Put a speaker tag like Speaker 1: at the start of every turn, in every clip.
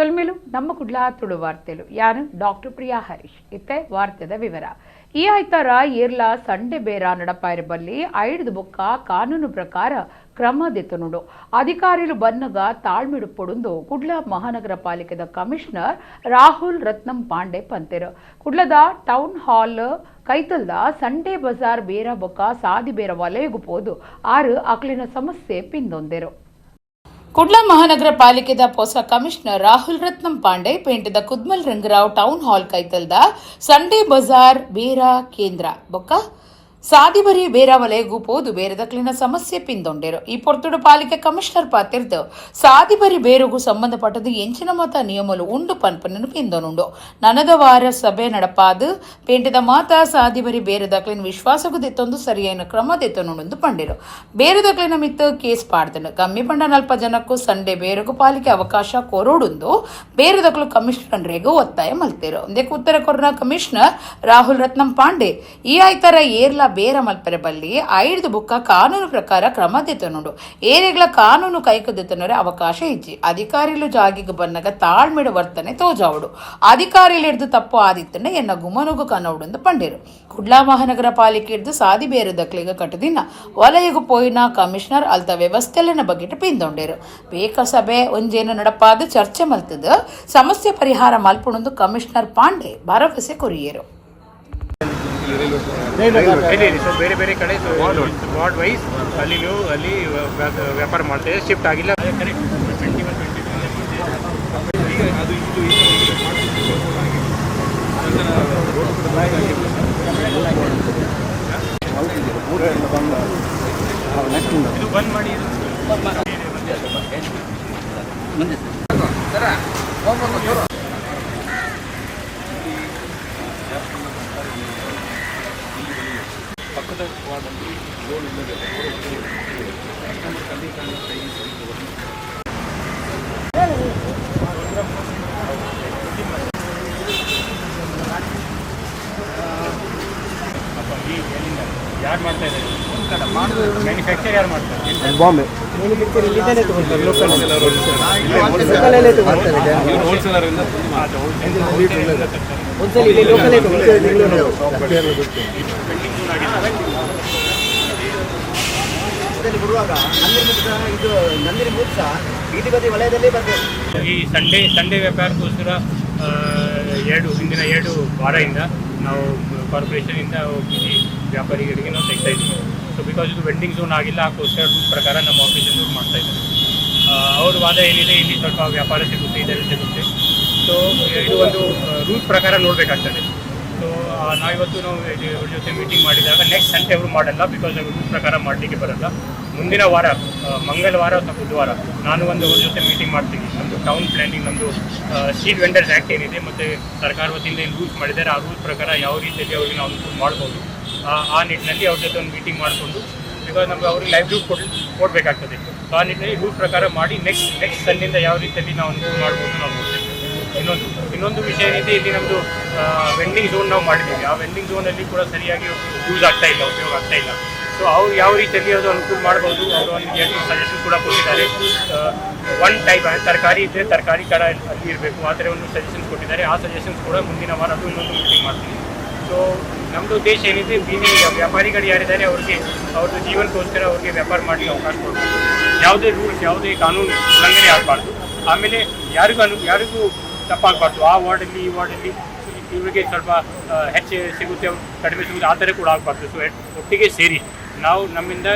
Speaker 1: ಸೊಲ್ಮೆಲು. ನಮ್ಮ ಕುಡ್ಲ ತುಳು ವಾರ್ತೆಲು. ಯಾನು ಡಾಕ್ಟರ್ ಪ್ರಿಯಾ ಹರೀಶ್. ಇತ್ತೆ ವಾರ್ತೆದ ವಿವರ. ಈ ಆಯ್ತಾರ ಏರ್ಲ ಸಂಡೆ ಬೇರ ನಡಪಾಯರ ಬಲ್ಲಿ. ಐಡ್ದು ಬೊಕ್ಕ ಕಾನೂನು ಪ್ರಕಾರ ಕ್ರಮ ದೆತೊನುಡು. ಅಧಿಕಾರಿಲು ಬನ್ನಗ ತಾಳ್ಮೆಡು ಪೊಡುಂದು ಕುಡ್ಲ ಮಹಾನಗರ ಪಾಲಿಕೆದ ಕಮಿಷನರ್ ರಾಹುಲ್ ರತ್ನಂ ಪಾಂಡೆ ಪಂತೆರು. ಕುಡ್ಲದ ಟೌನ್ ಹಾಲ್ ಕೈತಲ್ದ ಸಂಡೆ ಬಜಾರ್ ಬೇರ ಬೊಕ್ಕ ಸಾದಿ ಬೇರ ವಲಯಗು ಪೋದು ಆರು ಅಕ್ಲಿನ ಸಮಸ್ಯೆ ಪಿಂದೊಂದೆರು. ಕುಡ್ಲ ಮಹಾನಗರ ಪಾಲಿಕೆದ ಹೊಸ ಕಮಿಷನರ್ ರಾಹುಲ್ ರತ್ನಂ ಪಾಂಡೆ ಪೇಂಟೆದ ಕುದ್ಮಲ್ ರಂಗರಾವ್ ಟೌನ್ ಹಾಲ್ ಕೈತಲ್ದ ಸಂಡೇ ಬಜಾರ್ ಬೇರ ಕೇಂದ್ರ ಬೊಕ್ಕ ಸಾದಿಬರಿ ಬೇರ ವಲಯಗು ಪೋದು ಬೇರೆದಕ್ಲಿನ ಸಮಸ್ಯೆ ಪಿಂದೊಂಡೆರು. ಈ ಪೊರ್ತುಡು ಪಾಲಿಕೆ ಕಮಿಷನರ್ ಪಾತಿರ್ದು ಸಾದಿಬರಿ ಬೇರುಗು ಸಂಬಂಧಪಟ್ಟದು ಎಂಚಿನ ಮತ ನಿಯಮಲು ಉಂಡು ಪನ್ಪನನು ಪಿಂದೊನುಂಡು. ನನದ ವಾರ ಸಭೆ ನಡಪಾದು ಪೇಂಟೆದ ಮಾತಾ ಸಾದಿಬರಿ ಬೇರೆದಕ್ಲಿನ ವಿಶ್ವಾಸಗು ದೆತ್ತೊಂದು ಸರಿಯಾದ ಕ್ರಮ ದೆತ್ತೊನುಂಡು ಪಂಡಿರು. ಬೇರೆದಕ್ಲಿನ ಮಿತ್ತು ಕೇಸ್ ಪಾಡ್ದನು. ಕಮ್ಮಿ ಪಂಡ ನಲ್ಪ ಜನಕ್ಕೂ ಸಂಡೆ ಬೇರೆಗೂ ಪಾಲಿಕೆ ಅವಕಾಶ ಕೊರೋಡುಂದು ಬೇರೆದಕ್ಲು ಕಮಿಷನರ್ಗೂ ಒತ್ತಾಯ ಮಲ್ತೇರು. ಒಂದೇಕು ಉತ್ತರ ಕೊರೋನಾ ಕಮಿಷನರ್ ರಾಹುಲ್ ರತ್ನಂ ಪಾಂಡೆ, ಈ ಆಯ್ತರ ಏರ್ಲ ಬೇರ ಮಲ್ಪೆರೆ ಬಲ್ಲಿ. ಐಡ್ದು ಬುಕ್ಕ ಕಾನೂನು ಪ್ರಕಾರ ಕ್ರಮ ದೆತ್ತೊನುಂಡು. ಏರೆಗ್ಲ ಕಾನೂನು ಕೈಕು ದೆತ್ತೊನರೆ ಅವಕಾಶ ಇಜ್ಜಿ. ಅಧಿಕಾರಿಲು ಜಾಗಿಗೆ ಬನ್ನಗ ತಾಳ್ಮೆಡು ವರ್ತನೆ ತೋಜಾವುಡು. ಅಧಿಕಾರಿಲು ಹಿಡ್ದು ತಪ್ಪು ಆದಿತ್ತಂಡ ಎನ್ನ ಗುಮನುಗು ಕನೌಡುಂದು ಪಂಡೇರು. ಕುಡ್ಲಾ ಮಹಾನಗರ ಪಾಲಿಕೆ ಹಿಡ್ದು ಸಾದಿ ಬೇರೆ ದಕ್ಲಿಗ ಕಟ್ಟದಿನ ವಲಯಗು ಪೋಯಿನ ಕಮಿಷನರ್ ಅಲ್ತ ವ್ಯವಸ್ಥೆಲೆನ ಬಗೆಟ್ ಪಿಂದೊಂಡೇರು. ಬೇಕ ಸಭೆ ಒಂಜೇನು ನಡಪಾದ ಚರ್ಚೆ ಮಲ್ತದ ಸಮಸ್ಯೆ ಪರಿಹಾರ ಮಲ್ಪುಣಂದು ಕಮಿಷನರ್ ಪಾಂಡೆ ಭರವಸೆ ಕೊರಿಯೇರು.
Speaker 2: ಇಲ್ಲ ಇಲ್ಲ, ಸೊ ಬೇರೆ ಬೇರೆ ಕಡೆ, ಸೊ ವಾರ್ಡ್ ವೈಸ್ ಅಲ್ಲಿ ನೀವು ಅಲ್ಲಿ ವ್ಯಾಪಾರ ಮಾಡ್ತಾ ಶಿಫ್ಟ್ ಆಗಿಲ್ಲ. ಕರೆಕ್ಟ್, 21, 22.
Speaker 3: ಈಗ ಅದು ಇದು ಈಗ ಮಾಡ್ತಿದ್ದೀವಿ. ನಂತರ ರೋಡ್ ಕೂಡ ಆಗಿಲ್ಲ.
Speaker 2: ಇದು ಬಂದ್ ಮಾಡಿ, ಇದು.
Speaker 3: ಪಕ್ಕದ ವಾರ್ಡಲ್ಲಿ ರೋಡ್ ಇಲ್ಲದೆ ಕಸ್ಟಮರ್ ಕಲ್ಲಿ ಕೈ ಸರಿ.
Speaker 2: ಅಪ್ಪ, ಈ ಎಲ್ಲಿಂದ ಯಾರು ಮಾಡ್ತಾ ಇದ್ದಾರೆ? ಮ್ಯಾನುಫ್ಯಾಕ್ಚರ್ ಯಾರು ಮಾಡ್ತಾರೆ?
Speaker 4: ಬಾಂಬೆ. ಮ್ಯಾನುಫ್ಯಾಕ್ಚರ್ ತಗೊಳ್ತಾರೆ, ಲೋಕಲ್ ಲೋಕಲಲ್ಲೇ ತಗೊಳ್ತಾರೆ.
Speaker 3: ಇವರು ಹೋಲ್ಸೇಲರ್ ಇಂದ.
Speaker 4: ಒಂದ್ಸಲ ಇಲ್ಲಿ ಲೋಕಲೇ ತಗೊಳ್ತಾರೆ.
Speaker 2: ವೆಂಡಿಂಗ್ ಝೋನ್ ಆಗಿದೆ.
Speaker 4: ಬರುವಾಗ ನಂದಿನಿ ಬೂತ್ ಸಹ, ಇದು ನಂದಿನಿ ಬೂತ್ ಸಹ ಬೀದಿ ಬದಿ ವಲಯದಲ್ಲೇ ಬರಬೇಕು.
Speaker 2: ಈ ಸಂಡೇ ಸಂಡೇ ವ್ಯಾಪಾರಕ್ಕೋಸ್ಕರ ಹಿಂದಿನ 2 ವಾರದಿಂದ ನಾವು ಕಾರ್ಪೊರೇಷನಿಂದ ಬೀದಿ ವ್ಯಾಪಾರಿಗಳಿಗೆ ನಾವು ತೆಗ್ತಾ ಇದ್ದೀವಿ. ಸೊ because ಇದು ವೆಂಡಿಂಗ್ ಝೋನ್ ಆಗಿಲ್ಲ, ಅದಕ್ಕೋಸ್ಕರ ರೂಲ್ ಪ್ರಕಾರ ನಮ್ಮ ಆಫೀಸಲ್ಲಿ ಮಾಡ್ತಾ ಇದ್ದಾರೆ. ಅವ್ರ ವಾದ ಏನಿದೆ, ಇಲ್ಲಿ ಸ್ವಲ್ಪ ವ್ಯಾಪಾರ ಸಿಗುತ್ತೆ, ಇದೆಲ್ಲ ಸಿಗುತ್ತೆ. ಸೊ ಇದು ಒಂದು ರೂಲ್ಸ್ ಪ್ರಕಾರ ನೋಡಬೇಕಾಗ್ತದೆ. ಸೊ ನಾವಿವತ್ತು ನಾವು ಇವ್ರ ಜೊತೆ ಮೀಟಿಂಗ್ ಮಾಡಿದಾಗ ನೆಕ್ಸ್ಟ್ ಸಂಡೇ ಅವರು ಮಾಡಲ್ಲ, because ಅವರು ರೂಲ್ಸ್ ಪ್ರಕಾರ ಮಾಡಲಿಕ್ಕೆ ಬರಲ್ಲ. ಮುಂದಿನ ವಾರ ಮಂಗಳವಾರ ಅಥವಾ ಬುಧವಾರ ನಾನು ಒಂದು ಅವ್ರ ಜೊತೆ ಮೀಟಿಂಗ್ ಮಾಡ್ತೀನಿ. ನಮ್ಮದು ಟೌನ್ ಪ್ಲಾನಿಂಗ್, ನಮ್ಮದು ಸ್ಟ್ರೀಟ್ ವೆಂಡರ್ಸ್ ಆ್ಯಕ್ಟ್ ಏನಿದೆ ಮತ್ತು ಸರ್ಕಾರ ವತಿಯಿಂದ ಏನು ರೂಲ್ಸ್ ಮಾಡಿದ್ದಾರೆ, ಆ ರೂಲ್ಸ್ ಪ್ರಕಾರ ಯಾವ ರೀತಿಯಲ್ಲಿ ಅವರಿಗೆ ನಾವು ಅನುಕೂಲ ಮಾಡ್ಬೋದು, ಆ ಆ ನಿಟ್ಟಿನಲ್ಲಿ ಅವ್ರ ಜೊತೆ ಒಂದು ಮೀಟಿಂಗ್ ಮಾಡಿಕೊಂಡು, because ನಮ್ಗೆ ಅವ್ರಿಗೆ ಲೈವ್ಲಿಹುಡ್ ಕೊಡಬೇಕಾಗ್ತದೆ. ಸೊ ಆ ನಿಟ್ಟಿನಲ್ಲಿ ರೂಲ್ಸ್ ಪ್ರಕಾರ ಮಾಡಿ ನೆಕ್ಸ್ಟ್ ನೆಕ್ಸ್ಟ್ ಸಂಡೆಯಿಂದ ಯಾವ ರೀತಿಯಲ್ಲಿ ನಾವು ಅನುಕೂಲ ಮಾಡ್ಬೋದು ನಾವು ನೋಡ್ತೇವೆ. ಇನ್ನೊಂದು ಇನ್ನೊಂದು ವಿಷಯ ಏನಿದೆ, ಇಲ್ಲಿ ನಮ್ಮದು ವೆಂಡಿಂಗ್ ಝೋನ್ ನಾವು ಮಾಡಿದ್ದೀವಿ. ಆ ವೆಂಡಿಂಗ್ ಝೋನಲ್ಲಿ ಕೂಡ ಸರಿಯಾಗಿ ಯೂಸ್ ಆಗ್ತಾ ಇಲ್ಲ, ಉಪಯೋಗ ಆಗ್ತಾ ಇಲ್ಲ. ಸೊ ಅವ್ರು ಯಾವ ರೀತಿಯಲ್ಲಿ ಅದು ಅನುಕೂಲ ಮಾಡ್ಬೋದು, ಅವರು ಒಂದು ಎರಡು ಸಜೆಷನ್ ಕೂಡ ಕೊಟ್ಟಿದ್ದಾರೆ. ಒನ್ ಟೈಪ್ ತರಕಾರಿ ಇದ್ದರೆ ತರಕಾರಿ ಕಡೆ ಅಲ್ಲಿ ಇರಬೇಕು, ಆ ಥರ ಒಂದು ಸಜೆಷನ್ಸ್ ಕೊಟ್ಟಿದ್ದಾರೆ. ಆ ಸಜೆಷನ್ಸ್ ಕೂಡ ಮುಂದಿನ ವಾರ ಅದು ಇನ್ನೊಂದು ಮೀಟಿಂಗ್ ಮಾಡ್ತೀನಿ. ಸೊ ನಮ್ಮದು ಉದ್ದೇಶ ಏನಿದೆ, ಬೀದಿ ವ್ಯಾಪಾರಿಗಳು ಯಾರಿದ್ದಾರೆ, ಅವ್ರಿಗೆ ಅವ್ರದ್ದು ಜೀವನಕ್ಕೋಸ್ಕರ ಅವ್ರಿಗೆ ವ್ಯಾಪಾರ ಮಾಡಲಿಕ್ಕೆ ಅವಕಾಶ ಕೊಡಬೇಕು. ಯಾವುದೇ ರೂಲ್ಸ್, ಯಾವುದೇ ಕಾನೂನು ಉಲ್ಲಂಘನೆ ಆಗಬಾರ್ದು. ಆಮೇಲೆ ಯಾರಿಗೂ ತಪ್ಪಾಗಬಾರ್ದು. ಆ ವಾರ್ಡಲ್ಲಿ, ಈ ವಾರ್ಡಲ್ಲಿ ಇವರಿಗೆ ಸ್ವಲ್ಪ ಹೆಚ್ಚು ಸಿಗುತ್ತೆ, ಕಡಿಮೆ ಸಿಗುತ್ತೆ, ಆ ಥರ ಕೂಡ ಆಗಬಾರ್ದು. ಸೊ ಒಟ್ಟಿಗೆ ಸೇರಿ ನಾವು ನಮ್ಮಿಂದ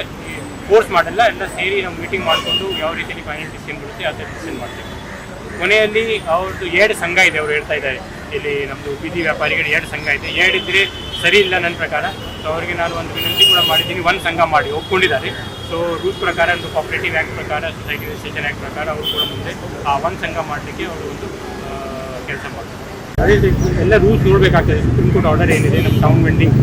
Speaker 2: ಫೋರ್ಸ್ ಮಾಡಲ್ಲ, ಎಲ್ಲ ಸೇರಿ ನಾವು ಮೀಟಿಂಗ್ ಮಾಡಿಕೊಂಡು ಯಾವ ರೀತಿಯಲ್ಲಿ ಫೈನಲ್ ಡಿಸಿಷನ್ ಬರುತ್ತೆ, ಆ ಥರ ಡಿಸಿಷನ್ ಮಾಡ್ತೀವಿ. ಕೊನೆಯಲ್ಲಿ ಅವ್ರದ್ದು ಎರಡು ಸಂಘ ಇದೆ, ಅವ್ರು ಹೇಳ್ತಾ ಇದ್ದಾರೆ. ಇಲ್ಲಿ ನಮ್ಮದು ಬೀದಿ ವ್ಯಾಪಾರಿಗಳು ಎರಡು ಸಂಘ ಇದೆ. ಎರಡು ಇದ್ದರೆ ಸರಿ ಇಲ್ಲ ನನ್ನ ಪ್ರಕಾರ. ಸೊ ಅವರಿಗೆ ನಾನು ಒಂದು ವಿನಂತಿ ಕೂಡ ಮಾಡಿದ್ದೀನಿ, ಒಂದು ಸಂಘ ಮಾಡಿ, ಒಪ್ಕೊಂಡಿದ್ದಾರೆ. ಸೊ ರೂಲ್ಸ್ ಪ್ರಕಾರ, ಒಂದು ಕೋಆಪರೇಟಿವ್ ಆ್ಯಕ್ಟ್ ಪ್ರಕಾರ, ಸೊಸೈಟಿ ರಿಜಿಸ್ಟ್ರೇಷನ್ ಆ್ಯಕ್ಟ್ ಪ್ರಕಾರ ಅವರು ಕೂಡ ಮುಂದೆ ಆ ಒಂದು ಸಂಘ ಮಾಡಲಿಕ್ಕೆ ಅವರು ಒಂದು ಕೆಲಸ ಮಾಡ್ತಾರೆ. ಅದೇ ರೀತಿ ಎಲ್ಲ ರೂಲ್ಸ್ ನೋಡಬೇಕಾಗ್ತದೆ. ಸುಪ್ರೀಂ ಕೋರ್ಟ್ ಆರ್ಡರ್ ಏನಿದೆ, ನಮ್ಮ ಟೌನ್ ವೆಂಡಿಂಗ್,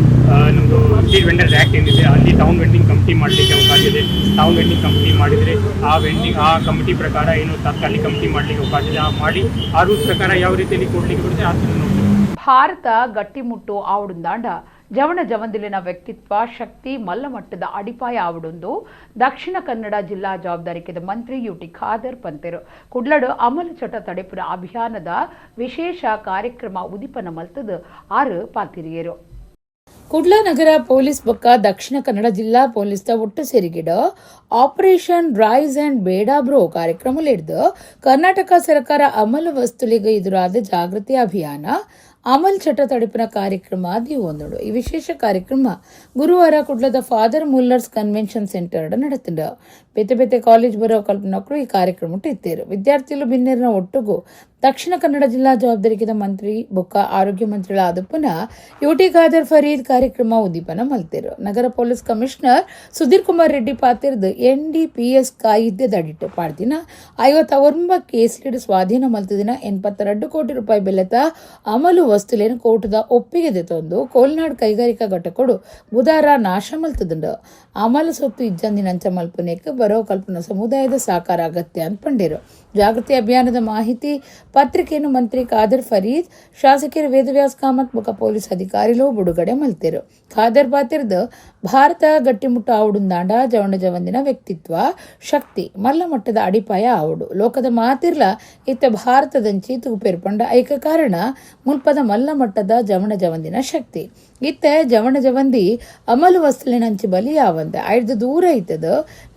Speaker 2: ನಮ್ಮದು ಸ್ಟ್ರೀಟ್ ವೆಂಡರ್ಸ್ ಆ್ಯಕ್ಟ್ ಏನಿದೆ, ಅಲ್ಲಿ ಟೌನ್ ವೆಂಡಿಂಗ್ ಕಮಿಟಿ ಮಾಡಲಿಕ್ಕೆ ಅವಕಾಶ ಇದೆ. ಟೌನ್ ವೆಂಡಿಂಗ್ ಕಮಿಟಿ ಮಾಡಿದರೆ ಆ ವೆಂಡಿಂಗ್ ಆ ಕಮಿಟಿ ಪ್ರಕಾರ ಏನು ತಾತ್ಕಾಲಿಕ ಕಮಿಟಿ ಮಾಡಲಿಕ್ಕೆ ಅವಕಾಶ ಇದೆ. ಆ ಮಾಡಿ ಆ ರೂಲ್ಸ್ ಪ್ರಕಾರ ಯಾವ ರೀತಿಯಲ್ಲಿ ಕೊಡಲಿಕ್ಕೆ ಬರುತ್ತೆ, ಆ ಥರ ನೋಡ್ತೀವಿ.
Speaker 1: ಭಾರತ ಗಟ್ಟಿಮುಟ್ಟು ಆವಡುಂದಾಂಡ. ಜವಣ ಜವಂದಿಲಿನ ವ್ಯಕ್ತಿತ್ವ ಶಕ್ತಿ ಮಲ್ಲಮಟ್ಟದ ಅಡಿಪಾಯ ಆವಡೊಂದು ದಕ್ಷಿಣ ಕನ್ನಡ ಜಿಲ್ಲಾ ಜವಾಬ್ದಾರಿಕೆದ ಮಂತ್ರಿ ಯುಟಿ ಖಾದರ್ ಪಂತೆರು. ಕುಡ್ಲಡು ಅಮಲು ಚಟ ತಡೆಪುರ ಅಭಿಯಾನದ ವಿಶೇಷ ಕಾರ್ಯಕ್ರಮ ಉದಿಪನ ಮಲ್ತದ ಆರು ಪಾತಿರಿಯರು. ಕುಡ್ಲ ನಗರ ಪೊಲೀಸ್ ಬೊಕ್ಕ ದಕ್ಷಿಣ ಕನ್ನಡ ಜಿಲ್ಲಾ ಪೊಲೀಸ್ ಒಟ್ಟು ಸೇರಿಗಿಡ ಆಪರೇಷನ್ ರೈಸ್ ಅಂಡ್ ಬೇಡಾ ಬ್ರೋ ಕಾರ್ಯಕ್ರಮ ಹಿಡಿದು ಕರ್ನಾಟಕ ಸರ್ಕಾರ ಅಮಲು ವಸ್ತುಲಿಗೆ ಎದುರಾದ ಜಾಗೃತಿ ಅಭಿಯಾನ ಅಮಲ್ ಚಟ ತಡಿಪಿನ ಕಾರ್ಯಕ್ರಮ ದಿವೊಂದುಂಡು. ಈ ವಿಶೇಷ ಕಾರ್ಯಕ್ರಮ ಗುರುವಾರ ಕುಡ್ಲದ ಫಾದರ್ ಮುಲ್ಲರ್ಸ್ ಕನ್ವೆನ್ಷನ್ ಸೆಂಟರ್ ನಡೆತುಂಡು. ಬೇತೆ ಬೇತೆ ಕಾಲೇಜ್ ಬರೋ ಕಲ್ಪನಕರು ಈ ಕಾರ್ಯಕ್ರಮ ಇತ್ತೇರು. ವಿದ್ಯಾರ್ಥಿಗಳು ಬಿನ್ನೆರ್ನ ಒಟ್ಟುಗು ದಕ್ಷಿಣ ಕನ್ನಡ ಜಿಲ್ಲಾ ಜವಾಬ್ದಾರಿಕಿದ ಮಂತ್ರಿ ಬೊಕ್ಕ ಆರೋಗ್ಯ ಮಂತ್ರಿಗಳಾದ ಪುನಃ ಯುಟಿ ಖಾದರ್ ಫರೀದ್ ಕಾರ್ಯಕ್ರಮ ಉದ್ದೀಪನ ಮಲ್ತೇರು. ನಗರ ಪೊಲೀಸ್ ಕಮಿಷನರ್ ಸುಧೀರ್ ಕುಮಾರ್ ರೆಡ್ಡಿ ಪಾತಿರ್ದು ಎನ್ಡಿಪಿಎಸ್ ಕಾಯಿದ್ದೆ ದಡಿಟ್ಟು ಪಾಡ್ದಿನ 59 ಕೇಸ್ ಲೀಡ್ ಸ್ವಾಧೀನ ಮಲ್ತದಿನ 82 ಕೋಟಿ ರೂಪಾಯಿ ಬೆಲೆತ ಅಮಲು ವಸ್ತುಲೇನು ಕೋರ್ಟದ ಒಪ್ಪಿಗೆ ತಂದು ಕೋಲ್ನಾಡ್ ಕೈಗಾರಿಕಾ ಘಟಕಡು ಬುಧಾರ ನಾಶ ಮಲ್ತದುಂಡು. ಅಮಲು ಸೊತ್ತು ಇಜ್ಜಂದಿನಂಚ ಮಲ್ಪುನೇಕ್ ಬರೋ ಕಲ್ಪನ ಸಮುದಾಯದ ಸಹಕಾರ ಅಗತ್ಯ ಅಂತ ಪಂಡೇರು. ಜಾಗೃತಿ ಅಭಿಯಾನದ ಮಾಹಿತಿ ಪತ್ರಿಕೆಯನ್ನು ಮಂತ್ರಿ ಖಾದರ್ ಫರೀದ್, ಶಾಸಕರು ವೇದವ್ಯಾಸ್ ಕಾಮತ್ ಬೊಕ್ಕ ಪೊಲೀಸ್ ಅಧಿಕಾರಿಲು ಬಿಡುಗಡೆ ಮಲ್ತೇರು. ಖಾದರ್ ಪಾತಿರ್ದು ಭಾರತ ಗಟ್ಟಿಮುಟ್ಟು ಆವುಡುಂದಾಂಡ ಜವಣ ಜವಂದಿನ ವ್ಯಕ್ತಿತ್ವ ಶಕ್ತಿ ಮಲ್ಲ ಮಟ್ಟದ ಅಡಿಪಾಯ ಆವುಡು. ಲೋಕದ ಮಾತಿರ್ಲ ಇತ್ತ ಭಾರತದಂಚಿ ತೂಪೇರ್ಪಂಡ ಐಕ ಕಾರಣ ಮುಲ್ಪದ ಮಲ್ಲ ಮಟ್ಟದ ಜವಣ ಜವಂದಿನ ಶಕ್ತಿ. ಇತ್ತ ಜವಣ ಜವಂದಿ ಅಮಲು ವಸ್ತುಲಿನಂಚಿ ಬಲಿ ಯಾವಂದೆ ಐದು ದೂರ ಐತದ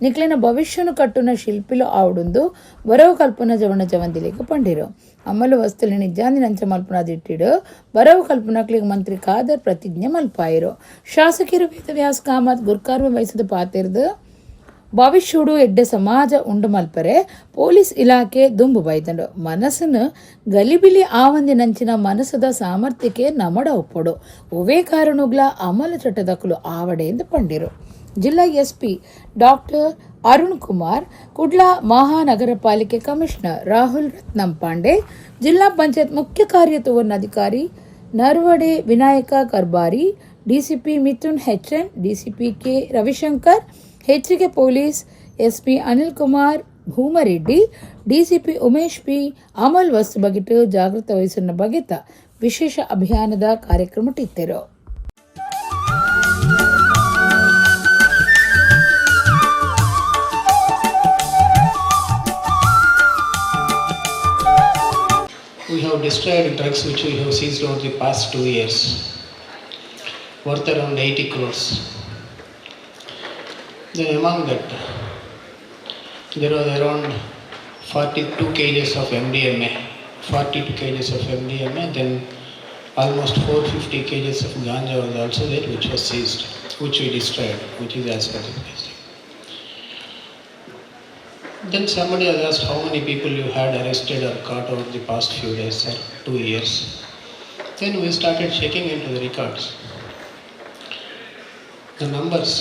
Speaker 1: ನಿಕ್ಲಿನ ಭವಿಷ್ಯನು ಕಟ್ಟುನ ಶಿಲ್ಪಿಲು ಆವುಡುಂದು ಬರವು ಕಲ್ಪನ ಜವಣ ಜವಂದಿಲಿಗೆ ಪಂಡಿರು. ಅಮಲು ವಸ್ತುಲಿನ ಇಜ್ಜಾಂದಿನಂಚ ಮಲ್ಪನ ದಿಟ್ಟಿಡು ಬರವು ಕಲ್ಪನಕ್ಲಿಗೆ ಮಂತ್ರಿ ಖಾದರ್ ಪ್ರತಿಜ್ಞೆ ಮಲ್ಪಾಯಿರು. ಶಾಸಕರು ವೇದವ್ಯಾಸ್ ಕಾಮತ್ ಗುರ್ಕಾರ್ಮೆ ವಹಿಸಿದ ಪಾತಿರ್ದು ಭವಿಷ್ಯುಡು ಎಡ್ಡೆ ಸಮಾಜ ಉಂಡು ಮಲ್ಪರೆ ಪೊಲೀಸ್ ಇಲಾಖೆ ದುಂಬು ಬೈದಂಡು. ಮನಸ್ಸನ್ನು ಗಲಿಬಿಲಿ ಆವಂದಿನಂಚಿನ ಮನಸ್ಸದ ಸಾಮರ್ಥ್ಯಕ್ಕೆ ನಮಡ ಒಪ್ಪಡು ಒವೇ ಕಾರಣುಗ್ಲ ಅಮಲ ಚಟ್ಟದಕ್ಕಲು ಆವಡೆ ಎಂದು ಪಂಡಿರು. ಜಿಲ್ಲಾ ಎಸ್ಪಿ ಡಾಕ್ಟರ್ ಅರುಣ್ ಕುಮಾರ್, ಕುಡ್ಲ ಮಹಾನಗರ ಪಾಲಿಕೆ ಕಮಿಷನರ್ ರಾಹುಲ್ ರತ್ನಂ ಪಾಂಡೆ, ಜಿಲ್ಲಾ ಪಂಚಾಯತ್ ಮುಖ್ಯ ಕಾರ್ಯತುವನ್ನಾಧಿಕಾರಿ Narwade Vinayaka Karbhari, DCP Mithun HN, DCP K Ravishankar, ಹೆಚ್ಚಿಗೆ police SP Anil Kumar Bhoomareddy, DCP Umesh P Amal ವಸ್ತು ಬಗೆಟ್ ಜಾಗೃತ ವಹಿಸುವ ಬಗೆತ ವಿಶೇಷ ಅಭಿಯಾನದ ಕಾರ್ಯಕ್ರಮ ಇತ್ತಿರು.
Speaker 5: We have destroyed drugs which we have seized over the past 2 years, worth around 80 crores. Then among that, there was around 42 kgs of MDMA, 42 kgs of MDMA, then almost 450 kgs of ganja was also there, which was seized, which we destroyed, which is as per the case. Then somebody has asked how many people you had arrested or caught over the past few days or 2 years. Then we started checking into the records. The numbers,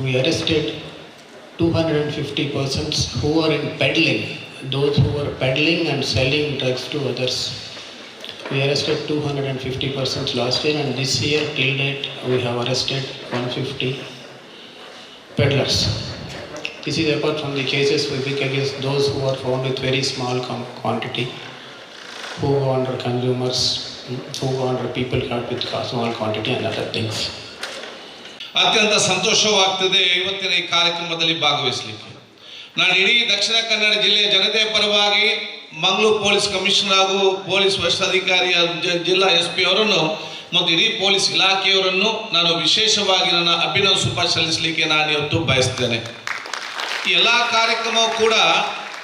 Speaker 5: we arrested 250 persons who were in peddling, those who were peddling and selling drugs to others. We arrested 250 persons last year, and this year till date we have arrested 150 peddlers. This is apart from the cases we pick against those who are found with very small quantity, who go under consumers, who go under people caught with small quantity and other things.
Speaker 6: ಅತ್ಯಂತ ಸಂತೋಷವಾಗ್ತದೆ ಇವತ್ತಿನ ಈ ಕಾರ್ಯಕ್ರಮದಲ್ಲಿ ಭಾಗವಹಿಸಲಿಕ್ಕೆ. ನಾನು ಇಡೀ ದಕ್ಷಿಣ ಕನ್ನಡ ಜಿಲ್ಲೆಯ ಜನತೆಯ ಪರವಾಗಿ Mangaluru police commissioner ಹಾಗೂ ಪೊಲೀಸ್ ವರಿಷ್ಠಾಧಿಕಾರಿ ಜಿಲ್ಲಾ ಎಸ್ ಪಿ ಅವರನ್ನು ಮತ್ತು ಇಡೀ ಪೊಲೀಸ್ ಇಲಾಖೆಯವರನ್ನು ನಾನು ವಿಶೇಷವಾಗಿ ನನ್ನ ಅಭಿನಂದನೆ ಸಲ್ಲಿಸಲಿಕ್ಕೆ ನಾನು ಇವತ್ತು ಬಯಸ್ತೇನೆ. ಈ ಎಲ್ಲ ಕಾರ್ಯಕ್ರಮವೂ ಕೂಡ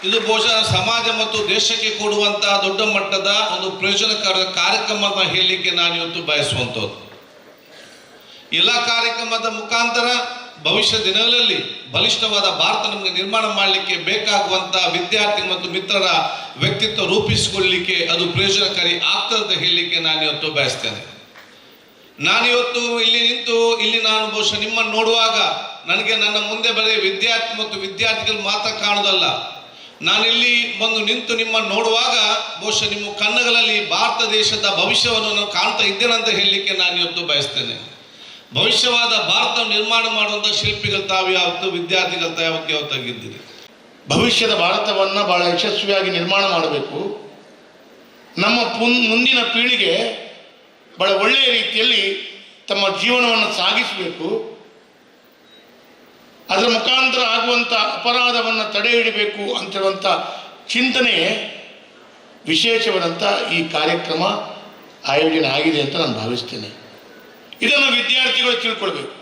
Speaker 6: ಇದು ಬಹುಶಃ ಸಮಾಜ ಮತ್ತು ದೇಶಕ್ಕೆ ಕೊಡುವಂತಹ ದೊಡ್ಡ ಮಟ್ಟದ ಒಂದು ಪ್ರಯೋಜನಕಾರಕ ಕಾರ್ಯಕ್ರಮ ಅಂತ ಹೇಳಲಿಕ್ಕೆ ನಾನು ಇವತ್ತು ಬಯಸುವಂಥದ್ದು. ಎಲ್ಲ ಕಾರ್ಯಕ್ರಮದ ಮುಖಾಂತರ ಭವಿಷ್ಯ ದಿನಗಳಲ್ಲಿ ಬಲಿಷ್ಠವಾದ ಭಾರತ ನಮಗೆ ನಿರ್ಮಾಣ ಮಾಡಲಿಕ್ಕೆ ಬೇಕಾಗುವಂತಹ ವಿದ್ಯಾರ್ಥಿ ಮತ್ತು ಮಿತ್ರರ ವ್ಯಕ್ತಿತ್ವ ರೂಪಿಸಿಕೊಳ್ಳಲಿಕ್ಕೆ ಅದು ಪ್ರಯೋಜನಕಾರಿ ಆಗ್ತದೆ ಅಂತ ಹೇಳಲಿಕ್ಕೆ ನಾನು ಇವತ್ತು ಬಯಸ್ತೇನೆ. ನಾನಿವತ್ತು ಇಲ್ಲಿ ನಿಂತು ಇಲ್ಲಿ ನಾನು ಬಹುಶಃ ನಿಮ್ಮನ್ನು ನೋಡುವಾಗ ನನಗೆ ನನ್ನ ಮುಂದೆ ಬರೀ ವಿದ್ಯಾರ್ಥಿ ಮತ್ತು ವಿದ್ಯಾರ್ಥಿಗಳು ಮಾತ್ರ ಕಾಣುವುದಲ್ಲ, ನಾನಿಲ್ಲಿ ಬಂದು ನಿಂತು ನಿಮ್ಮನ್ನು ನೋಡುವಾಗ ಬಹುಶಃ ನಿಮ್ಮ ಕಣ್ಣುಗಳಲ್ಲಿ ಭಾರತ ದೇಶದ ಭವಿಷ್ಯವನ್ನು ನಾನು ಕಾಣ್ತಾ ಇದ್ದೇನೆ ಅಂತ ಹೇಳಲಿಕ್ಕೆ ನಾನು ಇವತ್ತು ಬಯಸ್ತೇನೆ. ಭವಿಷ್ಯವಾದ ಭಾರತ ನಿರ್ಮಾಣ ಮಾಡುವಂಥ ಶಿಲ್ಪಿಗಳು ತಾವು ಯಾವತ್ತು, ವಿದ್ಯಾರ್ಥಿಗಳು ತಾವು ಯಾವತ್ತಾಗಿದ್ದೀರಿ.
Speaker 7: ಭವಿಷ್ಯದ ಭಾರತವನ್ನು ಬಹಳ ಯಶಸ್ವಿಯಾಗಿ ನಿರ್ಮಾಣ ಮಾಡಬೇಕು. ನಮ್ಮ ಮುಂದಿನ ಪೀಳಿಗೆ ಭಾಳ ಒಳ್ಳೆಯ ರೀತಿಯಲ್ಲಿ ತಮ್ಮ ಜೀವನವನ್ನು ಸಾಗಿಸಬೇಕು, ಅದರ ಮುಖಾಂತರ ಆಗುವಂಥ ಅಪರಾಧವನ್ನು ತಡೆ ಹಿಡಿಬೇಕು ಅಂತಿರುವಂಥ ಚಿಂತನೆ ವಿಶೇಷವಾದಂಥ ಈ ಕಾರ್ಯಕ್ರಮ ಆಯೋಜನೆ ಆಗಿದೆ ಅಂತ ನಾನು ಭಾವಿಸ್ತೇನೆ. ಇದನ್ನು ವಿದ್ಯಾರ್ಥಿಗಳು ತಿಳ್ಕೊಳ್ಬೇಕು.